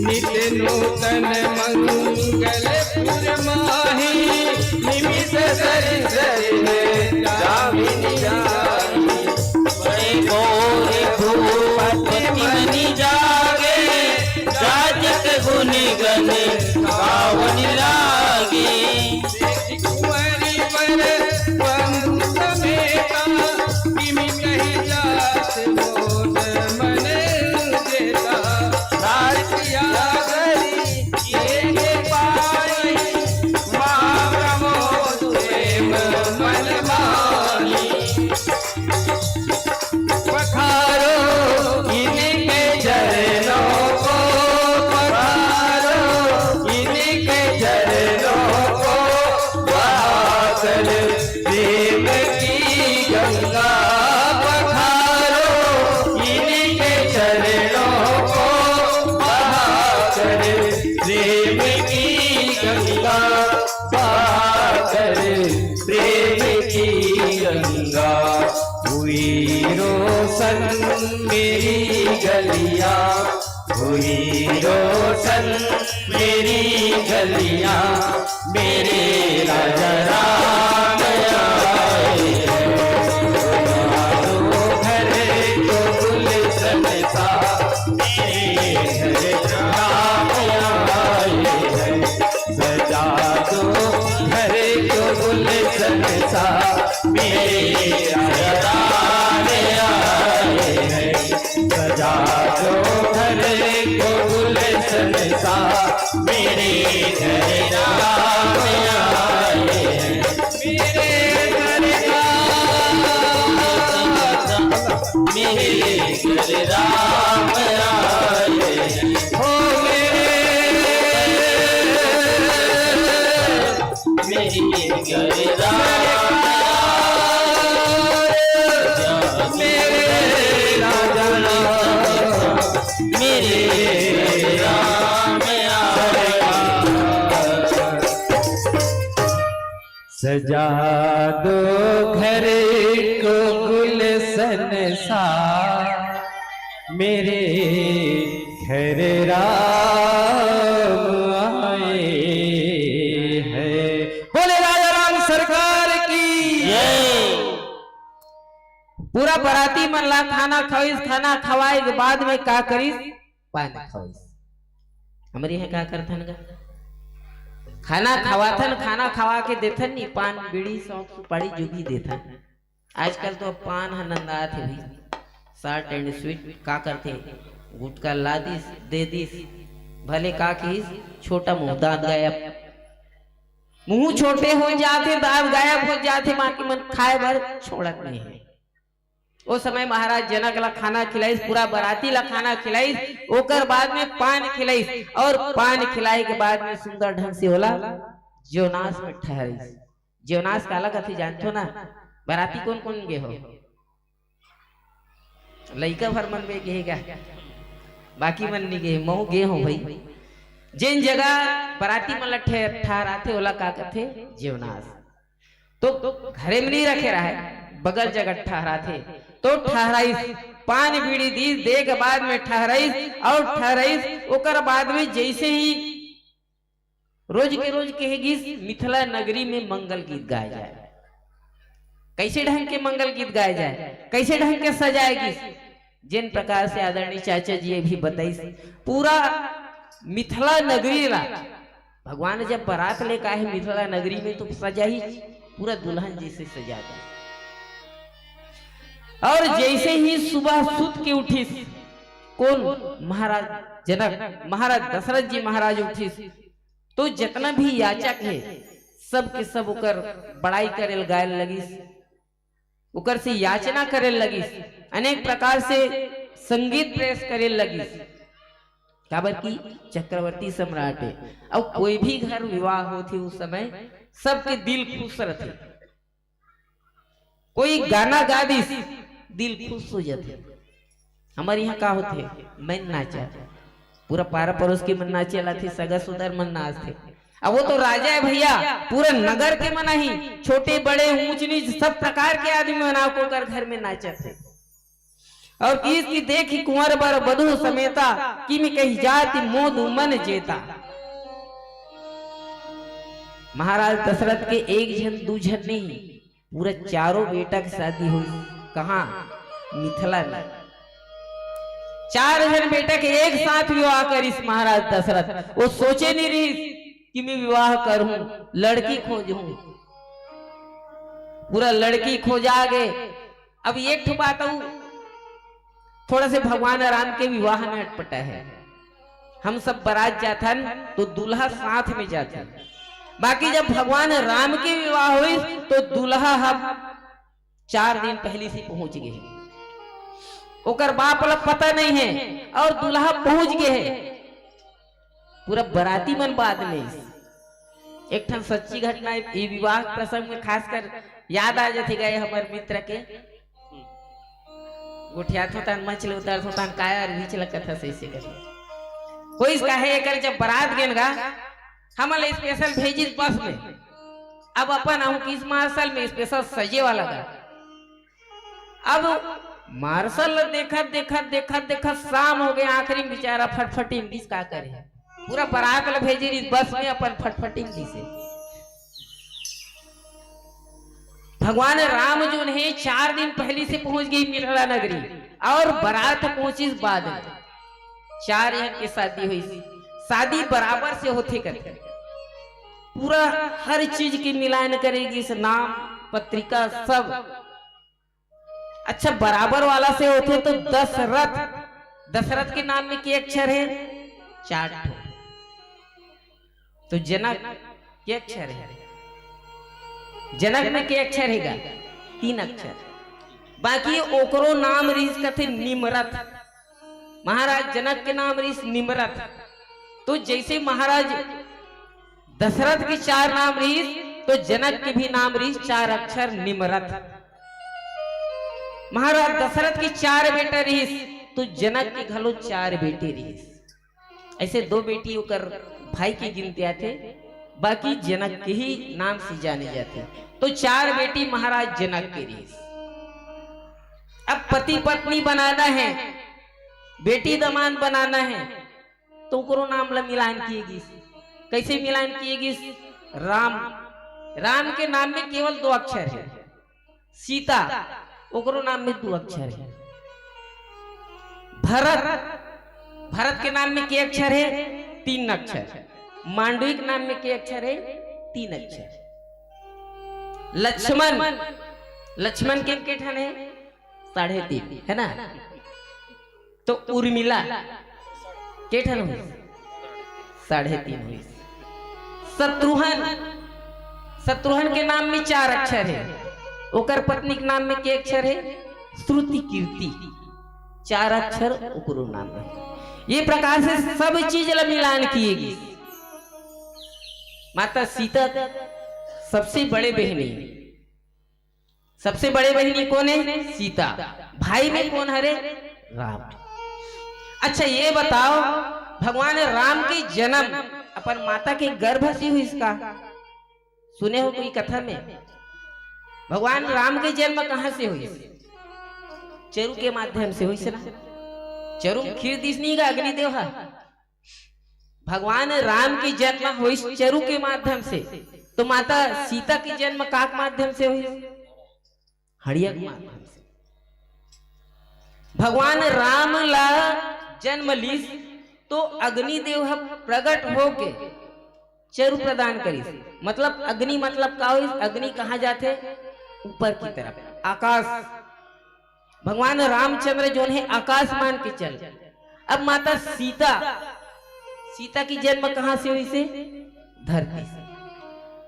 नित नूतन मंगल फुर माही, निमिष सरिस रिन जामिनि जाही। बड़े घोर भूप तिमनि जागे, जाजक गुनि गन गावन लागे। देखि कुंवरि वर बंधु समेता, किमि कहि जात मोर मन जेता। रास या धरि ये पाई, महा प्रमोद प्रेम मन माही। पखारो इनके चरणों को, पखारो इनके चरणों को, बहाकर प्रेम की गंगा। पखारो इनके चरणों को, बहाकर प्रेम की गंगा, बहाकर प्रेम की गंगा। हुई रोशन मेरी गलियां, हुई रोशन मेरी गलियां, मेरे राजा राम आए हैं। सजा दो घर को गुलशन सा, मेरे घर राम आए हैं। सजा दो घर को गुलशन सा, मेरे राजा राम आए हैं। सजा दो घर को गुलशन सा, मेरे घर राम आए हैं। मेरे घर राम, मेरे घर राम आए हैं। हो मेरे मेरी गरजा, मेरे राजा, मेरे राम आया। सजा दो घर को गुलशन सा, मेरे घर राम आए हैं। बोले राजा राम सरकार की जय। पूरा बराती मन ला खाना खवाइस, खाना खवाए के बाद में का करिस? पान खवाइस। हमर इहाँ का करथन गा? खाना खवाथन, खाना खवा के देथन नी, पान, बीड़ी, सौंफ, सुपारी जो भी देथन। आजकल तो अब पान ह नंदात हे भाई, short and sweet का करथे, गुटखा ला दिस, दे दिस, भले का किहिस, छोटा मुंह, दांत गायब। मुंह छोटे हो जाथे, दांत गायब हो जाथे, बाकी मन खाए बर छोड़त नहीं है। ओ समय महाराज जनक ला खाना खिलाइस, पूरा बराती ला खाना खिलाइस, ओकर बाद में पान खिलाइस, और पान खिलाए के बाद में सुंदर ढंग से ओला जेवनास में ठहराइस। जेवनास काला कथे जानथो ना? बराती कोन कोन गे हो? लइका भर मन में गे गा, बाकी मन नी गे। महू गे हो भाई। जेन जगह बराती मन ला ठे-, ठहराथे, ओला का कथे? जेवनास। तो घरे में नी रखे रहे, बगल जगह ठहराथे। तो ठहराइस, पान बीड़ी दीस, दे के बाद में ठहराइस, और ठहराइस, ओकर बाद में जैसे ही रोज के रोज कहे गिस, मिथिला नगरी में मंगल गीत गाए जाए। कैसे ढंग के मंगल गीत गाए जाए, कैसे ढंग के सजाए गिस, जिन प्रकार से आदरणीय चाचा जी अभी बताइस, पूरा मिथिला नगरी ला भगवान जब बरात लेके आए मिथिला नगरी में, तो सजा ही पूरा दुल्हन जैसे सजा दे। और जैसे ही सुबह सुत के उठिस, कौन? महाराज जनक, महाराज दशरथ जी महाराज उठिस, तो जितना भी याचक हे, सब के सब ओकर बड़ाई करेल गायल लगिस, ओकर से याचना करेल लगिस, अनेक प्रकार से संगीत प्रेस करेल लगिस। काबर कि चक्रवर्ती सम्राट हे, अउ कोई भी घर विवाह होथे उस समय सबके दिल खुश रथे। कोई गाना गा दिस, दिल खुश हो जाथे। हमर इहाँ का होथे, मैं नाचा, पूरा पारा पड़ोस के मन नाचे ला थे, सगा सुदर मन नाचथे। अब वो तो राजा है भैया, पूरा नगर के मन ही, छोटे बड़े ऊंच नीच सब प्रकार के आदमी मन आके ओकर घर में नाचत हे। और किस की देखी कुंवर बर बधू समेता, किम कहि जाति मोद मन जेता। महाराज दशरथ के एक झन दू झन नहीं, पूरा चारों बेटा के शादी हुई। कहाँ? मिथिला में। चार झन बेटा के एक साथ विवाह करिस महाराज दशरथ। वो सोचे नहीं रहिस कि मैं विवाह करूं, लड़की खोजूं। पूरा लड़की खोजा गे। अब एक ठो बात अउ, थोड़ा से भगवान राम के विवाह में अटपटा है। हम सब बारात जाथन तो दूल्हा साथ में जाथन, बाकी जब भगवान राम के विवाह होइस तो दूल्हा ह चार दिन पहली से पहुंच गे हे। ओकर बाप ला पता नहीं है और दूल्हा पहुंच गे हे। पूरा बराती मन बाद में आइस। एक ठन सच्ची घटना ये विवाह प्रसंग में खासकर याद आ जाथे गा हमर मित्र के। गोठियाथो तहन मंच ले उतरथो तहन काया अर बीच लगत हस ऐसे कर। कोई कहे एकर जब बारात गेन गा, हमन ला स्पेशल भेजिस बस में। अब अपन आहूं किस मार्शल में स्पेशल सजे वाला गा। अब मार्शल ला देखत, देखत, देखत, देखत शाम हो गे, आखिरी में बेचारा फटफटी में दिस का करे। पूरा बारात ला भेजे रिहिस बस में, अपन फटफटी में दिसे। भगवान राम जोन हे चार दिन पहली से पहुंच गे मिथिला नगरी और बारात पहुंचिस बाद में। चार झन के शादी होइस। शादी बराबर से होथे कथे, पूरा हर चीज के मिलान करे गिस, नाम पत्रिका सब। अच्छा, बराबर वाला से होथे तो दशरथ, दशरथ के नाम में के अक्षर हे? चार ठो। तो जनक के अक्षर हे? जनक में के अक्षर हे गा? तीन अक्षर। बाकी ओकरो नाम रिहिस कथे निमरथ। महाराज जनक के नाम रिहिस निमरथ। तो जैसे महाराज दशरथ के चार नाम रिहिस, तो जनक के भी नाम रिहिस चार अक्षर निमरथ। महाराज दशरथ के चार बेटा रिहिस, तो जनक के घलो चार बेटी रिहिस। ऐसे दो बेटी ओकर भाई के गिनती आथे, बाकी जनक के ही नाम से जाने जाथे। तो चार बेटी महाराज जनक के रिहिस। अब पति पत्नी बनाना हे, बेटी दमांद बनाना हे, तो ओकरो नाम ला मिलान किए गिस। कैसे मिलान किए गिस? राम। राम के नाम में केवल दो अक्षर हे। सीता, ओकरो नाम में दो अक्षर हे। भरत, भरत के नाम में के अक्षर हे? तीन अक्षर। मांडवी के नाम में के अक्षर हे? तीन अक्षर। लक्ष्मण, लक्ष्मण के के ठन हे? साढ़े तीन, है ना? तो उर्मिला के ठन होइस? साढ़े तीन होइस। शत्रुघ्न, शत्रुघ्न के नाम में चार अक्षर हे, ओकर पत्नी के नाम में के अक्षर हे? श्रुति कीर्ति, चार अक्षर ओकरो नाम में। ये प्रकार से सब चीज ला मिलान किए गिस। माता सीता सबसे बड़े बहिनी, सबसे बड़े बहिनी कोन हे? सीता। भाई में कोन हरे? राम। अच्छा, ये बताओ, भगवान राम के जन्म अपन माता के गर्भ से होइस का? सुने हो कोई कथा में? भगवान राम के जन्म कहाँ से होइस? चरु के माध्यम से होइस ना। चरु में खीर दिस नहीं गा अग्निदेव हा। भगवान राम के जन्म होइस चरु के माध्यम से, तो माता सीता के जन्म का के माध्यम से होइस? हड़िया के माध्यम से। भगवान राम ला जन्म लीस तो अग्निदेव ह प्रगट होके चरु प्रदान करिस। मतलब अग्नि मतलब का होइस? अग्नि कहाँ जाथे? ऊपर की तरफ, आकाश। भगवान रामचंद्र जोन हे आकाश मान के चल। अब माता सीता, सीता की जन्म कहाँ से होइस? धरती से।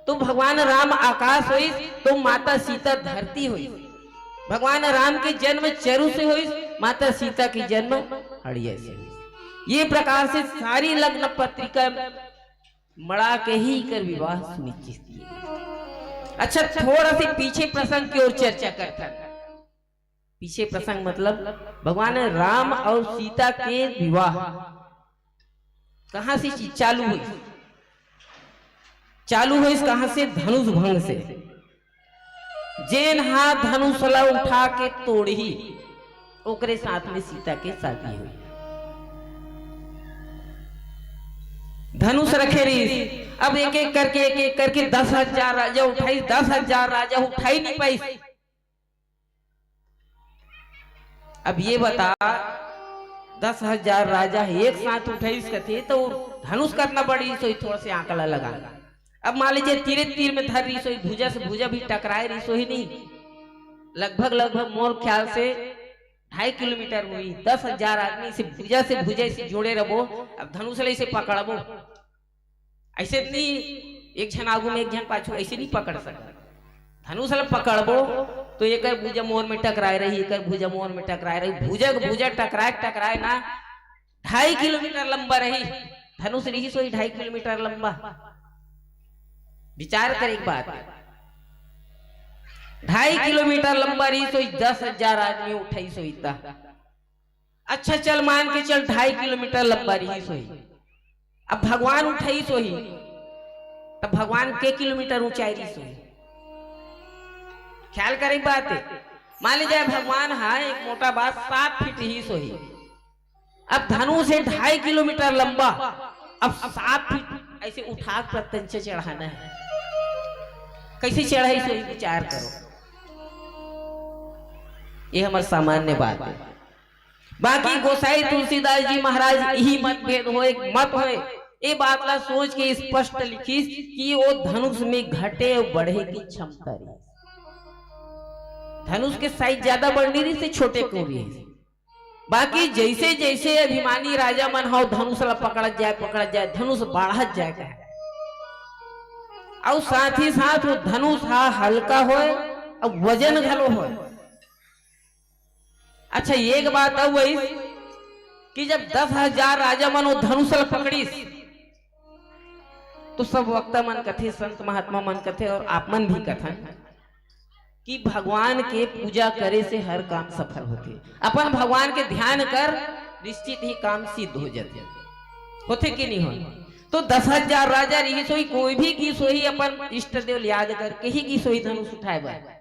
तो भगवान राम आकाश होइस तो माता सीता धरती होइस। भगवान राम के जन्म चरु से होइस, माता सीता की जन्म हड़िया से होइस। ये प्रकार से सारी लग्न पत्रिका मड़ा के ही कर विवाह सुनिश्चित किए। अच्छा, थोड़ा से पीछे प्रसंग की ओर चर्चा करथन। पीछे प्रसंग मतलब भगवान राम और सीता के विवाह। कहां से चीज चालू होइस? चालू होइस कहां से? धनुष भंग से। जेन हा धनुष ला उठा के तोड़ही, ओकरे साथ में सीता के शादी हुई। धनुष रखे रहिस, अब एक एक करके, एक एक करके दस हजार राजा उठाइस, दस हजार राजा उठाई नहीं पाइस। अब ये बता, दस हजार राजा एक साथ उठाइस कथे, तो धनुष कतना बड़े रहिस होही, थोड़ा से आंकड़ा लगा। अब मान लीजिए, तीरे तीर में धर रहिस होही, भुजा से भुजा भी टकराए रहिस होही नहीं, लगभग, लगभग मोर ख्याल से ढाई किलोमीटर होही। दस हजार आदमी से भुजा से भुजा से जोड़े रहबो, अब धनुष ले से पकड़बो, ऐसे नहीं, एक झन आगू में, एक झन पाछू, ऐसे नहीं पकड़ सकता। धनुष ला पकड़बो तो एकर भुजा मोर में टकराए रही, एकर भुजा मोर में टकराए रही, भुजा के भुजा टकराए टकराए ना ढाई किलोमीटर लंबा रही। धनुष रहिस होही ढाई किलोमीटर लंबा। विचार करे एक बात, ढाई किलोमीटर लंबा रहिस होही, दस हजार आदमी उठाइस होही त। अच्छा चल, मान के चल, ढाई किलोमीटर लंबा रहिस होही। अब भगवान उठाइस होही, तब भगवान के किलोमीटर ऊंचाई रहिस होही? ख्याल करे के बात है। मान लीजिए, भगवान हा एक मोटा बात सात फीट रहिस होही। अब धनुष हे ढाई किलोमीटर लंबा, अब सात फीट ऐसे उठा के तंचे चढ़ाना है, कैसे चढ़ाइस होही? विचार करो, ये हमर सामान्य बात है। बाकी गोसाई तुलसीदास जी महाराज यही मतभेद होए, मत होए, ये बात ला सोच के स्पष्ट लिखिस कि वो धनुष में घटे और बढ़े की क्षमता रही। धनुष के साइज ज्यादा बढ़नी रही से छोटे को रही। बाकी जैसे जैसे अभिमानी राजा मन हो धनुष ला पकड़त जाए, पकड़त जाए, धनुष बढ़त जाए कहे। और साथ ही साथ वो धनुष हा हल्का होए और वजन घलो होए। अच्छा, एक बात अउ अइस कि जब दस हजार राजा मन वो धनुष ल पकड़िस, तो सब वक्ता मन कथे, संत महात्मा मन कथे और आप मन भी कथन कि भगवान के पूजा करे से हर काम सफल होथे। अपन भगवान के ध्यान कर, निश्चित ही काम सिद्ध हो जाथे। होथे कि नहीं होय? तो दस हजार राजा रिहिस होही, कोई भी गिस होही, अपन इष्ट देव ल याद करके ही गिस होही धनुष उठाए बर।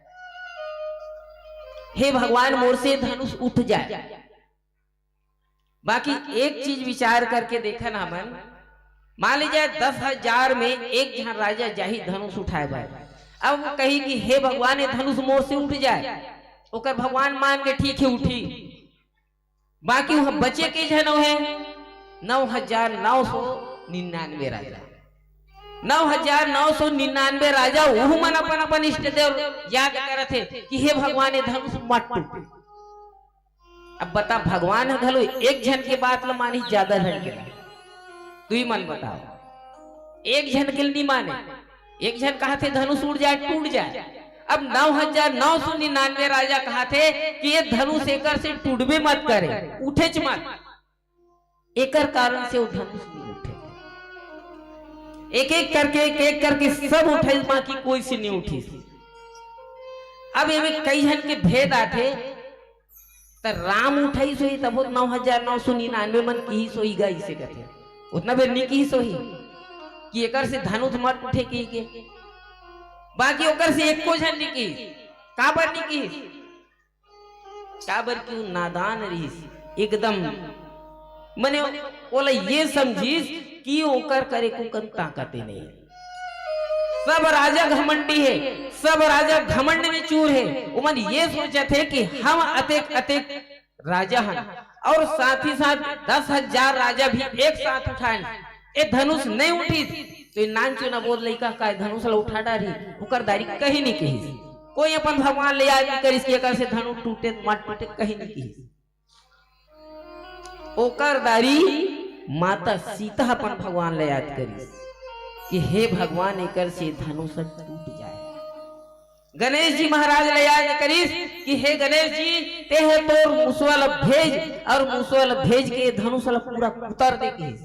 हे भगवान, मोर से धनुष उठ जाए। बाकी एक चीज विचार करके देखन हमन, मान लीजिए दस हजार में एक झन राजा जाही धनुष उठाए बर, अब वो कही कि हे भगवान, ये धनुष मोर से उठ जाए, ओकर भगवान मान के ठीक है उठी, बाकी वह बचे के झन हे नौ हजार नौ सौ निन्यानवे राजा। नौ हजार नौ सौ निन्यानवे राजा, उहू मन अपन अपन इष्ट देव याद करत हे कि हे भगवान, ये धनुष मत टूटे। अब बता, भगवान ह घलो एक झन के बात ल मानी, ज्यादा झन के नहीं। तुही मन बताओ, एक झन के ल नहीं माने। एक झन कहाथे धनुष उड़ जाए, टूट जाए। अब नौ हजार नौ सौ निन्यानवे राजा कहाथे कि ये धनुष एकर से टूटबे मत करे, उठेच मत। एकर कारण से वो धनुष नहीं उठे। एक एक करके, एक एक करके सब उठे, बाकी कोई से नहीं उठिस। अब एमे कई झन के भेद आथे। त राम उठाइस होही, तभो नौ हजार नौ सौ निन्यानवे मन किहिस होही गा, इसे कथे। उतना बेर नी किहिस होही कि एकर से धनुष मत उठे कहिके। बाकी ओकर से एको झन नी किहिस। काबर नी किहिस? काबर कि वो नादान रिहिस, एकदम, मने, ओला ये समझिस कि ओकर करे कुकन ताकते नहीं। सब राजा घमंडी हे, सब राजा घमंड में चूर हे। ओमन ये सोचत हे कि हम अतेक अतेक राजा हन और साथ ही साथ दस हजार राजा भी एक साथ उठाएन, ए धनुष नहीं उठिस तो ये नानचुन अबोध लइका काय धनुष ला उठा डारही, ओकर दारी कहीं नहीं कहिस। कोई अपन भगवान ले याद नहीं करिस कि एकर से धनुष टूटे मत टूटे, कहीं नहीं कहिस। ओकर दारी माता सीता अपन भगवान ल याद करिस कि हे भगवान, एकर से धनुष टूट जाए। गणेश जी महाराज ल याद करिस कि हे गणेश जी, तेह तोर मुसवा ल भेज और मुसवा ल भेज के धनुष ल पूरा कुतर दे कहिस।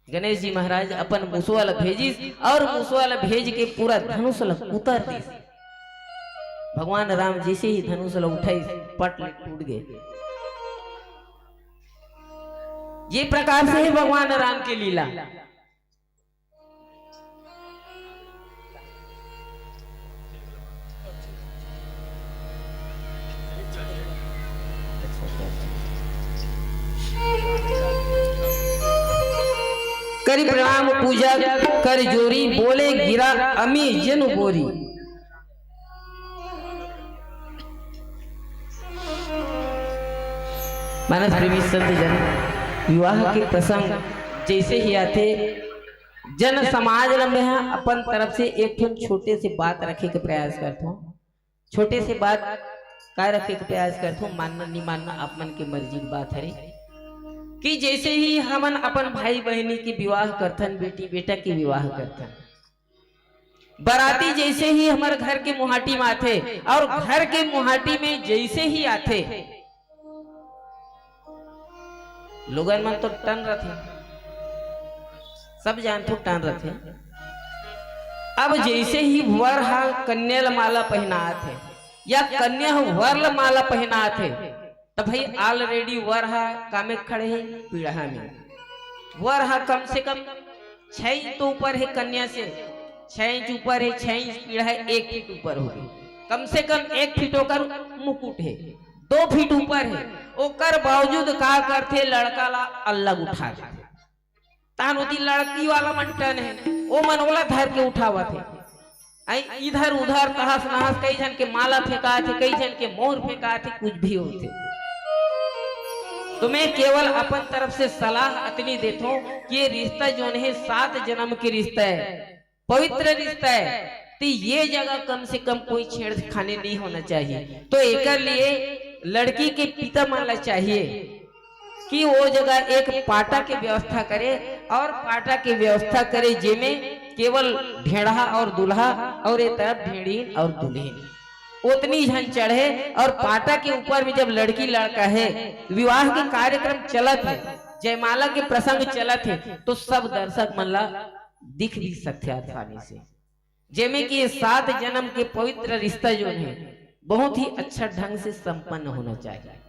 गणेश जी महाराज अपन मुसवा ल भेजिस और मुसवा ल भेज के पूरा धनुष ल कुतर दिस। भगवान राम जैसे ही धनुष ल उठाइस, पट ले टूट गए। ये प्रकार से हे भगवान राम के लीला। करि प्रणाम पूजा कर जोरी, बोले गिरा अमी जनु बोरी। मानस प्रेमी संत जन, विवाह के प्रसंग जैसे ही आथे, जन समाज ल मैं ह अपन तरफ से एक ठन छोटे से बात रखे के प्रयास करथों। छोटे से बात का रखे के प्रयास करथों, मानना नहीं मानना आप मन के मर्जी के बात हरे। कि जैसे ही हमन अपन भाई बहिनी के विवाह करथन, बेटी बेटा के विवाह करथन, बराती जैसे ही हमर घर के मुहाटी में आथे और घर के मुहाटी में जैसे ही आथे, लोगन मन तो टन रथे, सब जानथो टन रथे। अब जैसे ही वर हा कन्या ल माला पहनात हे या कन्या ह वर ल माला पहनात हे, त भाई already वर हा कामे खड़े हे पीढ़ा में। वर हा कम से कम छह इंच तो ऊपर हे कन्या से, छह इंच ऊपर हे, छह इंच पीढ़ा हे, एक फीट ऊपर हो गई, कम से कम एक फीट ओकर मुकुट हे, दो फीट ऊपर हे, ओकर बावजूद का करथे, लड़का ला अलग उठा देथे। तान ओती लड़की वाला मन टन हे, ओ मन ओला धर के उठावत हे। आई इधर उधर तहस नहस, कई झन के माला फेंकात हे, कई झन के मोर फेंकात हे, कुछ भी होथे। तो मैं केवल अपन तरफ से सलाह अतनी देथों कि ये रिश्ता जोन हे, सात जन्म के रिश्ता हे, पवित्र रिश्ता हे, तो ये जगह कम से कम कोई छेड़खानी नहीं होना चाहिए। तो एकर लिए लड़की के पिता मन ला चाहिए कि वो जगह एक पाटा के व्यवस्था करे और पाटा के व्यवस्था करे, जेमे केवल ढेढ़ा और दूल्हा और ये तरफ ढेढ़ीन और दुल्हिन ओतनी झन चढ़े। और पाटा के ऊपर में जब लड़की लड़का हे, विवाह के कार्यक्रम चलत हे, जयमाला के प्रसंग चलत हे, तो सब दर्शक मन ला दिख भी सकथे आसानी से। जेमे कि ये सात जन्म के पवित्र रिश्ता जो हे, बहुत ही अच्छा ढंग से संपन्न होना चाहिए।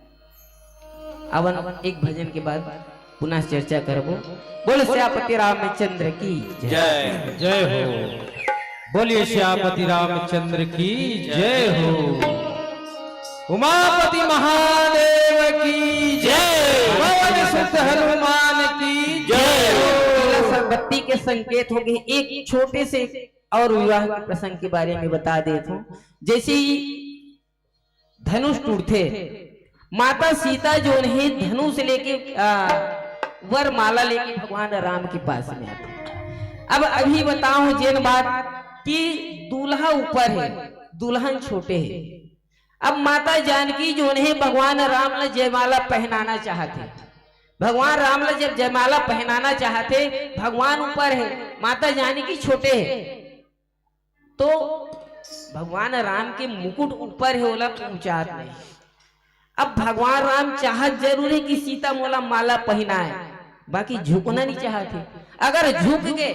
अवन एक भजन के बाद पुनः चर्चा करबो। बोल सियापति रामचंद्र की जय। जय। जय हो। बोलिए सियापति रामचंद्र की जय हो। उमापति महादेव की जय। पवन सुत हनुमान की जय। पीला संपत्ति के संकेत हो गए। एक छोटे से और विवाह के प्रसंग के बारे में बता देत हूँ। जैसे ही धनुष टूटथे, माता सीता जोन हे धनुष लेके, आ, वर माला लेके भगवान राम के पास में आथे। अब अभी बताओ जेन बात कि दूल्हा ऊपर हे, दुल्हन छोटे हे। अब माता जानकी जोन हे भगवान राम ला जयमाला पहनाना चाहथे। भगवान राम ला जब जयमाला पहनाना चाहथे, भगवान ऊपर हे, माता जानकी छोटे हे, तो भगवान राम के मुकुट ऊपर हे, ओला पहुंचात नहीं। अब भगवान राम चाहत जरूर हे कि सीता मोला माला पहिनाए, बाकी झुकना नहीं चाहत हे। अगर झुक गए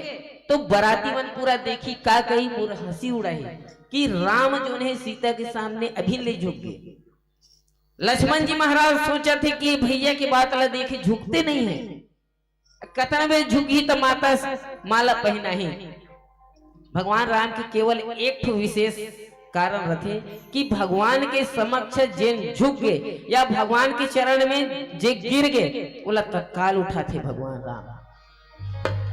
तो बराती मन पूरा देखी, का कही, मोर हंसी उड़ाही कि राम जोन हे सीता के सामने अभी ले झुक गए। लक्ष्मण जी महाराज सोचत हे कि भैया के बात ला देखे झुकते नहीं हे, कतना बेर झुकही त माता स-, माला पहिनाही। भगवान राम के केवल एक ठो विशेष कारण रथे कि भगवान के समक्ष जेन झुक गे या भगवान के चरण में जे गिर गे, ओला तत्काल उठाथे भगवान राम।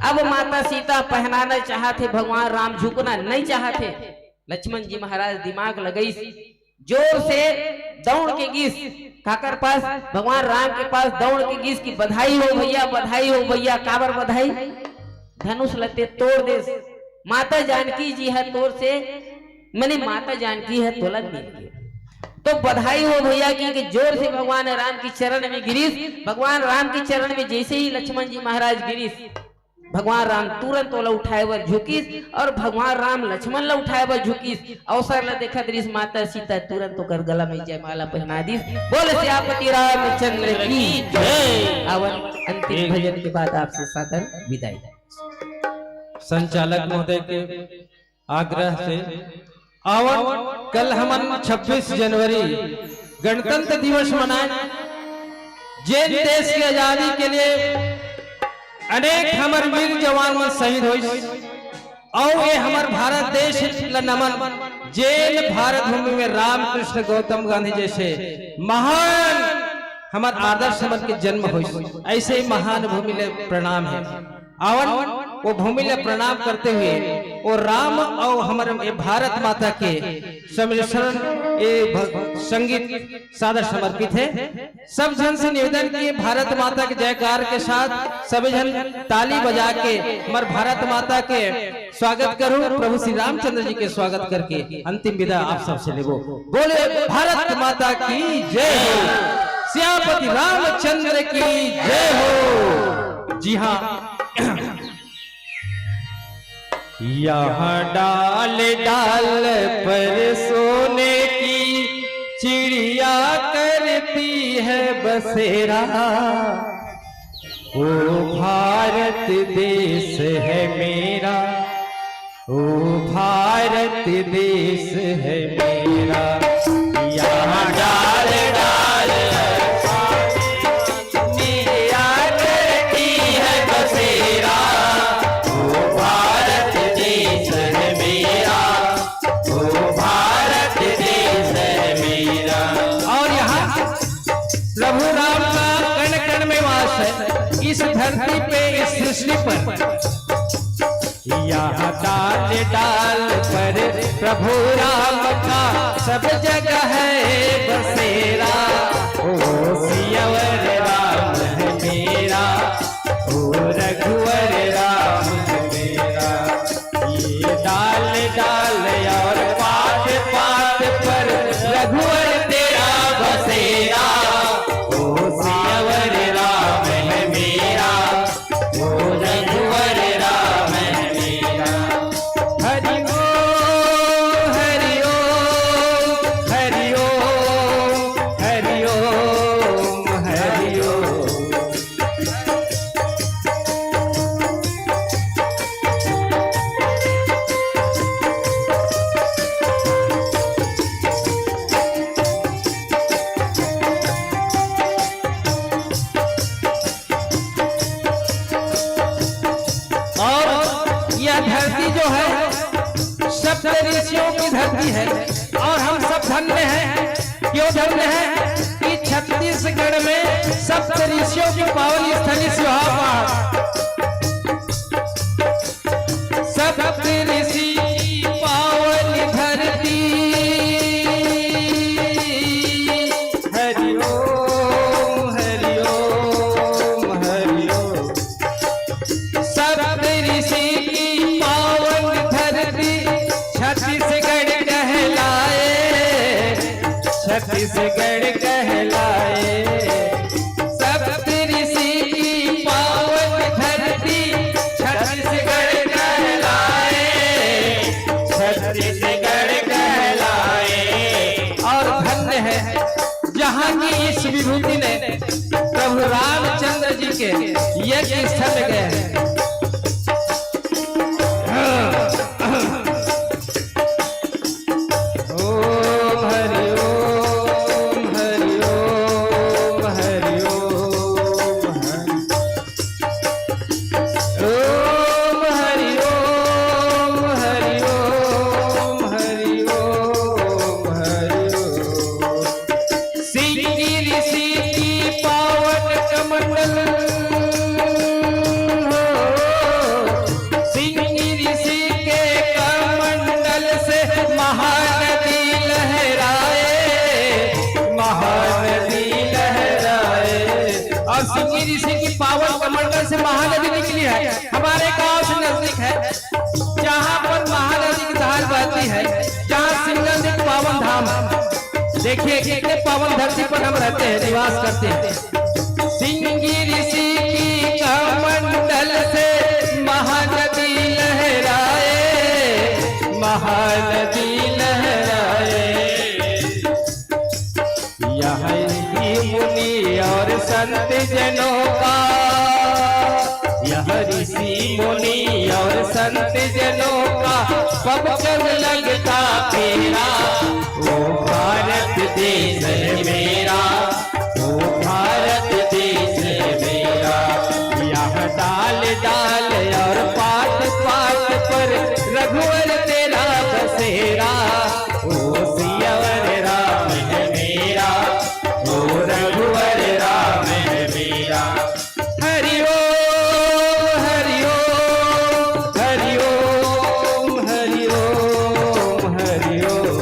अब माता सीता पहनाना चाहथे, भगवान राम झुकना नहीं चाहथे। लक्ष्मण जी महाराज दिमाग लगइस, जोर से दौड़ के गिस, काकर पास? भगवान राम के पास दौड़ के गिस कि बधाई हो भैया, बधाई हो भैया। काबर बधाई? धनुष ल ते तोड़ देस। माता जानकी जी ह तोर से, मने माता जानकी ह तोला मिल गे। तो बधाई हो भैया कि, कि जोर से भगवान राम के चरण में गिरिस। भगवान राम के चरण में जैसे ही लक्ष्मण जी महाराज गिरिस, भगवान राम तुरंत ओला उठाए बर झुकिस और भगवान राम लक्ष्मण ला उठाए बर झुकिस। अवसर ला देखत रहिस माता सीता, तुरंत ओकर गला में जयमाला पहना दिस। बोल सियापति रामचंद्र की जय। अवन अंतिम भजन के बाद आपसे सादर विदाई। संचालक महोदय के आग्रह से, अवन कल हमन छब्बीस जनवरी गणतंत्र दिवस मनाए, जेन देश के आजादी के लिए अनेक हमर वीर जवान मन शहीद होइस, अउ ये हमर भारत देश ल नमन, जेन भारत भूमि में रामकृष्ण गौतम गांधी जैसे महान हमर आदर्श मन के जन्म होइस, ऐसे ही महान भूमि ले प्रणाम है। आवन वो भूमि ले प्रणाम करते हुए वो राम अउ हमर ये भारत माता के सम्मिश्रण ये भ-, संगीत सादर समर्पित है। सब झन से निवेदन कि भारत माता के जयकार के साथ सभी झन ताली बजा के हमर भारत माता के स्वागत करूं, प्रभु श्री रामचंद्र जी के स्वागत करके अंतिम विदा आप सबसे लेबो। बोले भारत माता की जय हो, सियापति रामचंद्र की जय हो। जी हाँ, यहाँ डाल डाल पर सोने की चिड़िया करती है बसेरा। ओ भारत देश है मेरा, ओ भारत देश है मेरा। यहाँ डाल डाल पर सोने की चिड़िया करती है बसेरा। ओ भारत देश है मेरा, ओ भारत देश है मेरा। और यहाँ प्रभु राम का कण कण में वास है, इस धरती पे, इस सृष्टि पर। यहाँ डाल डाल पर प्रभु राम का सब जगह है बसेरा। ओ सियावर राम है मेरा, ओ रघुवर राम है मेरा। ये डाल डाल और पात पात पर रघुवर तेरा बसेरा। ओ सियावर राम है मेरा, ओ रघुवर राम है मेरा। हरि ओम, हरि ओम, हरि ओम, हरि ओम, हरि ओम। और यह धरती जो है, सप्त ऋषियों की धरती है। और हम सब धन्य हैं। क्यों धन्य हैं? कि छत्तीसगढ़ में सप्त ऋषियों की पावन स्थली सिहावा पहाड़। सप्त ऋषि की पावन धरती। हरि ओम, हरि ओम, हरि ओम। सप्त ऋषि की पावन धरती छत्तीसगढ़ कहलाए, छत्तीसगढ़ कहलाए। सप्त ऋषि की पावन धरती छत्तीसगढ़ कहलाए, छत्तीसगढ़ कहलाए। और धन्य है जहाँ की इस विभूति ने प्रभु रामचंद्र जी के यज्ञ स्थल में गए हैं। ओम हरि ओम, हरि ओम, हरि ओम, हरि ओम, हरि ओम, हरि ओम, हरि ओम, हरि ओम। सिंगी ऋषि की पावन कमंडल हो, सिंगी ऋषि के कमंडल से महानदी लहराए, महानदी लहराए। और सिंगी ऋषि की पावन कमंडल से महानदी निकली है, हमारे गांव से नजदीक है, जहां पर महानदी की धार बहती है, जहां सिंगल एक पावन धाम है। देखिए, कितने पावन धरती पर हम रहते हैं, निवास करते हैं। सिंगी ऋषि की कमंडल से महानदी लहराए, महानदी लहराए। यह ऋषि मुनि और संत जनों का, यह ऋषि मुनि और संत जनों का पवित्र लगता फेरा। ओ भारत देश है मेरा, ओ भारत डाल डाल और पात पात पर रघुवर तेरा बसेरा। ओ सियावर राम है मेरा, ओ रघुवर राम है मेरा। हरि ओम, हरि ओम, हरि ओम, हरि ओम, हरि ओम।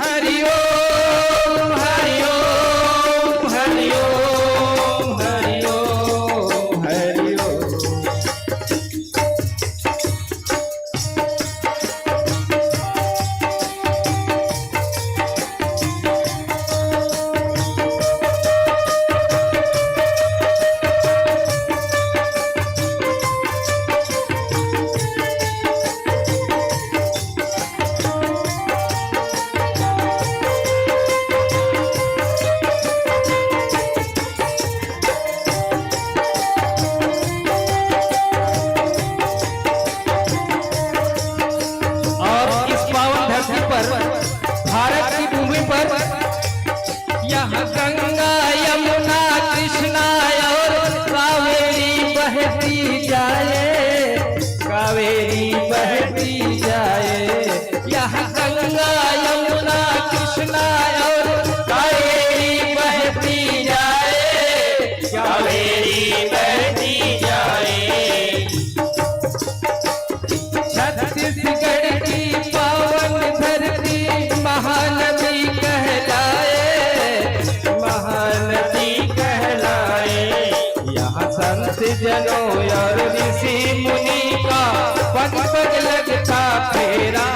हरि ओम, हरि ओम, हरि ओम, हरि ओम, हरि ओम। और इस पावन धरती पर, भारत की भूमि पर, यहाँ गंगा, यमुना, कृष्णा और कावेरी बहती जाए, कावेरी बहती जाए। यहाँ गंगा, यमुना, कृष्णा और कावेरी बहती जाए, कावेरी बहती जाए। छत्तीसगढ़ की पावन धरती महानदी कहलाए, महानदी कहलाए। यहाँ संत जनों और ऋषि मुनि का पग पग लगता फेरा।